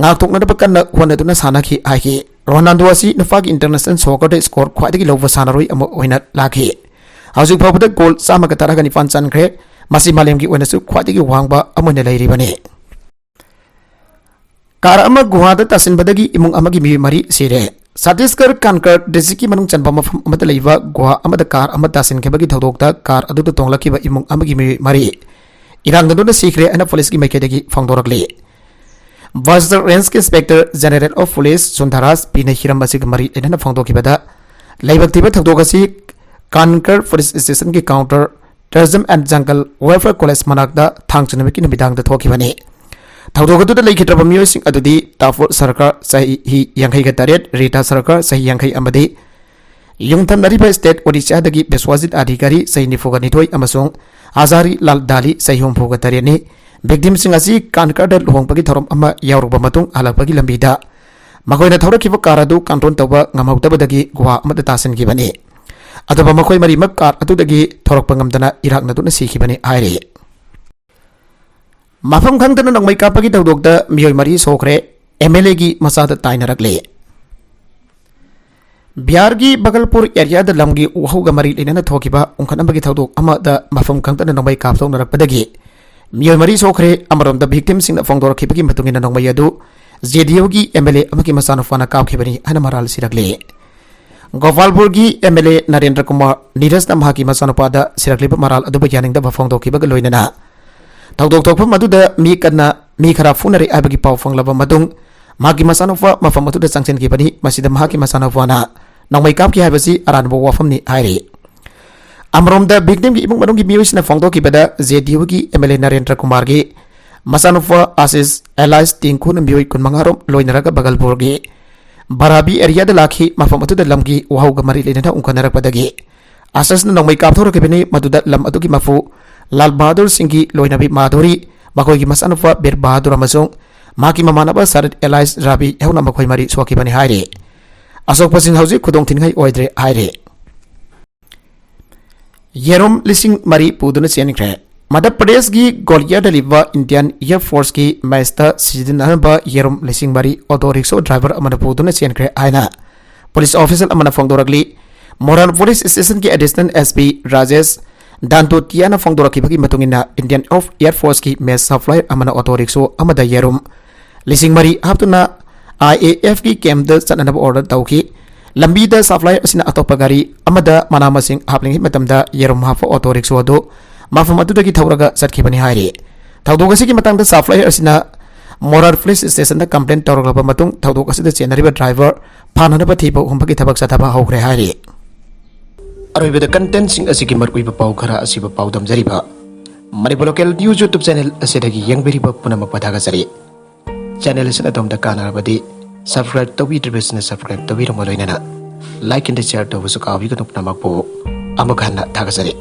ꯉꯥꯛꯊꯣꯛꯅꯅꯕ ꯀꯟꯅ ꯍꯣꯠꯅꯗꯨꯅ ꯁꯥꯟꯅꯈꯤ" ꯍꯥꯏꯈꯤ꯫ ꯔꯣꯅꯥꯜꯗꯣ ꯑꯁꯤ ꯅꯨꯄꯥꯒꯤ ꯏꯟꯇꯔꯅꯦꯁꯅꯦꯜ ꯁꯣꯀꯔꯗ ꯁ꯭ꯀꯣꯔ ꯈ꯭ꯋꯥꯏꯗꯒꯤ ꯂꯧꯕ ꯁꯥꯟꯅꯔꯣꯏ ꯑꯃ ꯑꯣꯏꯅ ꯂꯥꯛꯈꯤ꯫ ꯍꯧꯖꯤꯛ ꯐꯥꯎꯕꯗ ꯒꯣꯜ ꯆꯥꯝꯃꯒ ꯇꯔꯥꯒ ꯅꯤꯄꯥꯟ ꯆꯟꯈ꯭ꯔꯦ꯫ ꯃꯁꯤ ꯃꯥꯂꯦꯝꯒꯤ ꯑꯣꯏꯅꯁꯨ ꯈ꯭ꯋꯥꯏꯗꯒꯤ ꯋꯥꯡꯕ ꯑꯃ ꯑꯣꯏꯅ ꯂꯩꯔꯤꯕꯅꯤ꯫ ꯀꯥꯔ ꯑꯃ ꯒꯨꯍꯥꯗ ꯇꯥꯁꯤꯟꯕꯗꯒꯤ ꯏꯃꯨꯡ ꯑꯃꯒꯤ ꯃꯤꯑꯣꯏ ꯃꯔꯤ ꯁꯤꯔꯦ꯫ ꯁꯠꯇꯤꯁꯒꯔ ꯀꯥꯟꯀꯔ ꯗꯤꯁꯇ꯭ꯔꯤꯛꯀꯤ ꯃꯅꯨꯡ ꯆꯟꯕ ꯃꯐꯝ ꯑꯃꯗ ꯂꯩꯕ ꯒꯨꯍꯥ ꯑꯃꯗ ꯀꯥꯔ ꯑꯃ ꯇꯥꯁꯤꯟꯈꯤꯕꯒꯤ ꯊꯧꯗꯣꯛꯇ ꯀꯥꯔ ꯑꯗꯨꯗ ꯇꯣꯡꯂꯛꯈꯤꯕ ꯏꯃꯨꯡ ꯑꯃꯒꯤ ꯃꯤꯑꯣꯏ ꯃꯔꯤ ꯏꯔꯥꯛꯅꯗꯨꯅ ꯁꯤꯈ꯭ꯔꯦ ꯍꯥꯏꯅ ꯄꯨꯂꯤꯁꯀꯤ ꯃꯥꯏꯀꯩꯗꯒꯤ ꯐꯣꯡꯗꯣꯔꯛꯂꯤ꯫ ꯕꯁꯇꯔ ꯔꯦꯟꯖꯀꯤ ꯏꯟꯁꯄꯦꯛꯇꯔ ꯖꯦꯅꯦꯔꯦꯜ ꯑꯣꯐ ꯄꯨꯂꯤꯁ ꯁꯨꯟꯗꯔꯥꯖ ꯄꯤꯅ ꯍꯤꯔꯝ ꯑꯁꯤꯒ ꯃꯔꯤ ꯂꯩꯅꯅ ꯐꯣꯡꯗꯣꯛꯈꯤꯕꯗ, ꯂꯥꯏꯕꯛ ꯊꯤꯕ ꯊꯧꯗꯣꯛ ꯑꯁꯤ ꯀꯥꯟꯀꯔ ꯄꯨꯂꯤꯁ ꯁ꯭ꯇꯦꯁꯟꯒꯤ counter terrorism and jungle warfare college ꯃꯅꯥꯛꯇ ꯊꯥꯡꯖ ꯅꯨꯃꯤꯠꯀꯤ ꯅꯨꯃꯤꯗꯥꯡꯗ ꯊꯣꯛꯈꯤꯕꯅꯤ꯫ ꯊꯧꯗꯣꯛ ꯑꯗꯨꯗ ꯂꯩꯈꯤꯗ꯭ꯔꯕ ꯃꯤꯑꯣꯏꯁꯤꯡ ꯑꯗꯨꯗꯤ ꯇꯥꯐꯨꯔ ꯁꯔꯀꯥꯔ, ꯆꯍꯤ ꯌꯥꯡꯈꯩꯒ ꯇꯔꯦꯠ, ꯔꯤꯇꯥ ꯁꯔꯀꯥꯔ, ꯆꯍꯤ ꯌꯥꯡꯈꯩ, ꯑꯃꯗꯤ ꯌꯨꯝꯊꯪꯅꯔꯤꯕ ꯁ꯭ꯇꯦꯠ ꯑꯣꯗꯤꯁꯥꯗꯒꯤ ꯕꯤꯁ꯭ꯋꯥꯖꯤꯠ ꯑꯙꯤꯀꯥꯔꯤ, ꯆꯍꯤ ꯅꯤꯐꯨꯒ ꯅꯤꯊꯣꯏ, ꯑꯃꯁꯨꯡ ꯑꯖꯥꯔꯤ ꯂꯥꯜ ꯗꯥꯂꯤ, ꯆꯍꯤ ꯍꯨꯝꯐꯨꯒ ꯇꯔꯦꯠꯅꯤ꯫ ꯚꯤꯛꯇꯤꯝꯁꯤꯡ ꯑꯁꯤ ꯀꯥꯟꯀꯔꯗ ꯂꯨꯍꯣꯡꯕꯒꯤ ꯊꯧꯔꯝ ꯑꯃ ꯌꯥꯎꯔꯨꯕ ꯃꯇꯨꯡ ꯍꯜꯂꯛꯄꯒꯤ ꯂꯝꯕꯤꯗ ꯃꯈꯣꯏꯅ ꯊꯧꯔꯛꯈꯤꯕ ꯀꯥꯔ ꯑꯗꯨ ꯀꯟꯇ꯭ꯔꯣꯜ ꯇꯧꯕ ꯉꯝꯍꯧꯗꯕꯗꯒꯤ ꯒꯨꯍꯥ ꯑꯃꯗ ꯇꯥꯁꯤꯟꯈꯤꯕꯅꯤ꯫ ꯑꯗꯨꯕꯨ ꯃꯈꯣꯏ ꯃꯔꯤꯃꯛ ꯀꯥꯔ ꯑꯗꯨꯗꯒꯤ ꯊꯣꯔꯛꯄ ꯉꯝꯗꯅ ꯏꯔꯥꯛꯅꯗꯨꯅ ꯁꯤꯈꯤꯕꯅꯤ ꯍꯥꯏꯔꯤ꯫ ꯃꯐꯝ ꯈꯪꯗꯅ ꯅꯣꯡꯃꯩ ꯀꯥꯞꯄꯒꯤ ꯊꯧꯗꯣꯛꯇ ꯃꯤꯑꯣꯏ ꯃꯔꯤ ꯁꯣꯛꯈ꯭ꯔꯦ, ꯑꯦꯝ ꯑꯦꯜ ꯑꯦꯒꯤ ꯃꯆꯥꯗ ꯇꯥꯏꯅꯔꯛꯂꯦ꯫ ꯕꯤꯍꯥꯔꯒꯤ ꯕꯒꯜꯄꯨꯔ ꯑꯦꯔꯤꯌꯥꯗ ꯂꯝꯒꯤ ꯋꯥꯍꯧꯒ ꯃꯔꯤ ꯂꯩꯅꯅ ꯊꯣꯛꯈꯤꯕ ꯎꯪꯈꯠꯅꯕꯒꯤ ꯊꯧꯗꯣꯛ ꯑꯃꯗ ꯃꯐꯝ ꯈꯪꯗꯅ ꯅꯣꯡꯃꯩ ꯀꯥꯞꯊꯣꯛꯅꯔꯛꯄꯗꯒꯤ ꯃꯤꯑꯣꯏ ꯃꯔꯤ ꯁꯣꯛꯈ꯭ꯔꯦ꯫ ꯑꯃꯔꯣꯝꯗ, ꯚꯤꯛꯇꯤꯝꯁꯤꯡꯅ ꯐꯣꯡꯗꯣꯔꯛꯈꯤꯕꯒꯤ ꯃꯇꯨꯡ ꯏꯟꯅ ꯅꯣꯡꯃꯩ ꯑꯗꯨ ꯖꯦ ꯗꯤ ꯌꯨꯒꯤ ꯑꯦꯝ ꯑꯦꯜ ꯑꯦ ꯑꯃꯒꯤ ꯃꯆꯥꯅꯨꯄꯥꯅ ꯀꯥꯞꯈꯤꯕꯅꯤ ꯍꯥꯏꯅ ꯃꯔꯥꯜ ꯁꯤꯔꯛꯂꯤ꯫ ꯒꯣꯄꯥꯜꯄꯨꯔꯒꯤ M L A Narendra Kumar ꯅꯤꯔꯖꯅ ꯃꯍꯥꯛꯀꯤ ꯃꯆꯥꯅꯨꯄꯥꯗ ꯁꯤꯔꯛꯂꯤꯕ ꯃꯔꯥꯜ ꯑꯗꯨꯕꯨ ꯌꯥꯅꯤꯡꯗꯕ ꯐꯣꯡꯗꯣꯛꯈꯤꯕꯒ ꯂꯣꯏꯅꯅ ꯊꯧꯗꯣꯛ ꯊꯣꯛꯐꯝ ꯑꯗꯨꯗ ꯃꯤ ꯀꯟꯅ, ꯃꯤ ꯈꯔ ꯐꯨꯅꯔꯦ ꯍꯥꯏꯕꯒꯤ ꯄꯥꯎ ꯐꯪꯂꯕ ꯃꯇꯨꯡ ꯃꯍꯥꯛꯀꯤ ꯃꯆꯥꯅꯨꯄꯥ ꯃꯐꯝ ꯑꯗꯨꯗ ꯆꯪꯁꯤꯟꯈꯤꯕꯅꯤ꯫ ꯃꯁꯤꯗ ꯃꯍꯥꯛꯀꯤ ꯃꯆꯥꯅꯨꯄꯥꯅ ꯅꯣꯡꯃꯩ ꯀꯥꯞꯈꯤ ꯍꯥꯏꯕꯁꯤ ꯑꯔꯥꯟꯕ ꯋꯥꯐꯝꯅꯤ ꯍꯥꯏꯔꯤ꯫ ꯑꯃꯔꯣꯝꯗ, ꯚꯤꯛꯇꯤꯝꯒꯤ ꯏꯃꯨꯡ ꯃꯅꯨꯡꯒꯤ ꯃꯤꯑꯣꯏꯁꯤꯡꯅ ꯐꯣꯡꯗꯣꯛꯈꯤꯕꯗ, ꯖꯦ ꯗꯤ ꯌꯨꯒꯤ ꯑꯦꯝ ꯑꯦꯜ ꯑꯦ ꯅꯔꯦꯟꯗ꯭ꯔ ꯀꯨꯃꯥꯔꯒꯤ ꯃꯆꯥꯅꯨꯄꯥ ꯑꯥꯁꯤꯁ ꯑꯦꯂꯥꯏꯁ ꯇꯤꯡꯈꯨꯅ ꯃꯤꯑꯣꯏ ꯀꯨꯟꯃꯉꯥ ꯔꯣꯝ ꯂꯣꯏꯅꯔꯒ ꯕꯒꯜꯄꯨꯔꯒꯤ ꯕꯔꯥꯕꯤ ꯑꯦꯔꯤꯌꯥꯗ ꯂꯥꯛꯈꯤ꯫ ꯃꯐꯝ ꯑꯗꯨꯗ ꯂꯝꯒꯤ ꯋꯥꯍꯧꯒ ꯃꯔꯤ ꯂꯩꯅꯅ ꯎꯪꯈꯠꯅꯔꯛꯄꯗꯒꯤ ꯑꯥꯁꯤꯁꯅ ꯅꯣꯡꯃꯩ ꯀꯥꯞꯊꯣꯔꯛꯈꯤꯕꯅꯤ꯫ ꯃꯗꯨꯗ ꯂꯝ ꯑꯗꯨꯒꯤ ꯃꯄꯨ ꯂꯥꯜ ꯕꯍꯥꯗꯨꯔ ꯁꯤꯡꯒꯤ ꯂꯣꯏꯅꯕꯤ ꯃꯥꯙꯨꯔꯤ, ꯃꯈꯣꯏꯒꯤ ꯃꯆꯥꯅꯨꯄꯥ ꯕꯤꯔ ꯕꯍꯥꯗꯨꯔ ꯑꯃꯁꯨꯡ ꯃꯍꯥꯛꯀꯤ ꯃꯃꯥꯟꯅꯕ ꯁꯔꯠ ꯑꯦꯂꯥꯏꯁ ꯔꯥꯕꯤ ꯌꯥꯎꯅ ꯃꯈꯣꯏ ꯃꯔꯤ ꯁꯣꯛꯈꯤꯕꯅꯤ ꯍꯥꯏꯔꯤ꯫ ꯑꯁꯣꯛꯄꯁꯤꯡ ꯍꯧꯖꯤꯛ ꯈꯨꯗꯣꯡ ꯊꯤꯅꯤꯡꯉꯥꯏ ꯑꯣꯏꯗ꯭ꯔꯦ ꯍꯥꯏꯔꯤ꯫ ꯌꯦꯔꯨꯝ ꯂꯤꯁꯤꯡ ꯃꯔꯤ ꯄꯨꯗꯨꯅ ꯆꯦꯟꯈ꯭ꯔꯦ꯫ ꯃꯙ꯭ꯌ ꯄ꯭ꯔꯗꯦꯁꯀꯤ ꯒ꯭ꯋꯥꯂꯤꯌꯔꯗ ꯂꯩꯕ ꯏꯟꯗꯤꯌꯟ ꯑꯦꯌꯔ ꯐꯣꯔꯁꯀꯤ ꯃꯦꯁꯇ ꯁꯤꯖꯤꯟꯅꯅꯕ ꯌꯦꯔꯨꯝ ꯂꯤꯁꯤꯡ ꯃꯔꯤ ꯑꯣꯇꯣ ꯔꯤꯛꯁꯣ ꯗ꯭ꯔꯥꯏꯚꯔ ꯑꯃꯅ ꯄꯨꯗꯨꯅ ꯆꯦꯟꯈ꯭ꯔꯦ ꯍꯥꯏꯅ ꯄꯨꯂꯤꯁ ꯑꯣꯐꯤꯁꯤꯌꯦꯜ ꯑꯃꯅ ꯐꯣꯡꯗꯣꯔꯛꯂꯤ꯫ ꯃꯣꯔꯥꯟ ꯄꯨꯂꯤꯁ ꯁ꯭ꯇꯦꯁꯟꯒꯤ ꯑꯦꯗꯤꯁꯅꯦꯜ ꯑꯦꯁ ꯄꯤ ꯔꯥꯖꯦꯁ ꯗꯥꯟꯇꯣꯇꯤꯌꯥꯅ ꯐꯣꯡꯗꯣꯔꯛꯈꯤꯕꯒꯤ ꯃꯇꯨꯡ ꯏꯟꯅ, ꯏꯟꯗꯤꯌꯟ ꯑꯦꯌꯔ ꯐꯣꯔꯁꯀꯤ ꯃꯦꯁ ꯁꯄ꯭ꯂꯥꯏꯌꯔ ꯑꯃꯅ ꯑꯣꯇꯣ ꯔꯤꯛꯁꯣ ꯑꯃꯗ ꯌꯦꯔꯨꯝ ꯂꯤꯁꯤꯡ ꯃꯔꯤ ꯍꯥꯞꯇꯨꯅ ꯑꯥꯏ ꯑꯦ ꯑꯦꯐꯀꯤ ꯀꯦꯝꯞꯇ ꯆꯠꯅꯅꯕ ꯑꯣꯔꯗꯔ ꯇꯧꯈꯤ꯫ ꯂꯝꯕꯤꯗ ꯁꯄ꯭ꯂꯥꯏꯌꯔ ꯑꯁꯤꯅ ꯑꯇꯣꯞꯄ ꯒꯥꯔꯤ ꯑꯃꯗ ꯃꯅꯥ ꯃꯁꯤꯡ ꯍꯥꯞꯂꯤꯉꯩ ꯃꯇꯝꯗ ꯌꯦꯔꯨꯝ ꯍꯥꯞꯄ ꯑꯣꯇꯣ ꯔꯤꯛꯁꯣ ꯑꯗꯨ ꯃꯐꯝ ꯑꯗꯨꯗꯒꯤ ꯊꯧꯔꯒ ꯆꯠꯈꯤꯕꯅꯤ ꯍꯥꯏꯔꯤ꯫ ꯊꯧꯗꯣꯛ ꯑꯁꯤꯒꯤ ꯃꯇꯥꯡꯗ ꯁꯄ꯭ꯂꯥꯏꯌꯔ ꯑꯁꯤꯅ ꯃꯣꯔꯥꯔ ꯄꯨꯂꯤꯁ ꯁ꯭ꯇꯦꯁꯟꯗ ꯀꯝꯄ꯭ꯂꯦꯟ ꯇꯧꯔꯛꯂꯕ ꯃꯇꯨꯡ ꯊꯧꯗꯣꯛ ꯑꯁꯤꯗ ꯆꯦꯟꯅꯔꯤꯕ ꯗ꯭ꯔꯥꯏꯚꯔ ꯐꯥꯅꯅꯕ ꯊꯤꯕ ꯍꯨꯝꯕꯒꯤ ꯊꯕꯛ ꯆꯠꯊꯕ ꯍꯧꯈ꯭ꯔꯦ ꯍꯥꯏꯔꯤ꯫ ꯑꯔꯣꯏꯕꯗ ꯀꯟꯇꯦꯟꯁꯤꯡ ꯑꯁꯤꯒꯤ ꯃꯔꯨꯑꯣꯏꯕ ꯄꯥꯎ ꯈꯔ ꯑꯁꯤꯕꯨ ꯄꯥꯎꯗꯝꯖꯔꯤꯕ Manipur local news YouTube channel ꯑꯁꯤꯗꯒꯤ ꯌꯦꯡꯕꯤꯔꯤꯕ ꯄꯨꯝꯅꯃꯛꯄꯨ ꯊꯥꯒꯠꯆꯔꯤ꯫ ꯆꯦꯅꯦꯜ ꯑꯁꯤꯅ ꯑꯗꯣꯝꯗ ꯀꯥꯟꯅꯔꯕꯗꯤ ꯁꯕꯁꯀ꯭ꯔꯥꯏꯕ ꯇꯧꯕꯤꯗ꯭ꯔꯤꯕꯁꯤꯡꯅ ꯁꯕꯁꯀ꯭ꯔꯥꯏꯕ ꯇꯧꯕꯤꯔꯝꯃ ꯂꯣꯏꯅꯅ ꯂꯥꯏꯛ ꯑꯦꯟ ꯁꯤꯌꯔ ꯇꯧꯕꯁꯨ ꯀꯥꯎꯕꯤꯒꯅꯨ꯫ ꯄꯨꯝꯅꯃꯛꯄꯨ ꯑꯃꯨꯛ ꯍꯟꯅ ꯊꯥꯒꯠꯆꯔꯤ꯫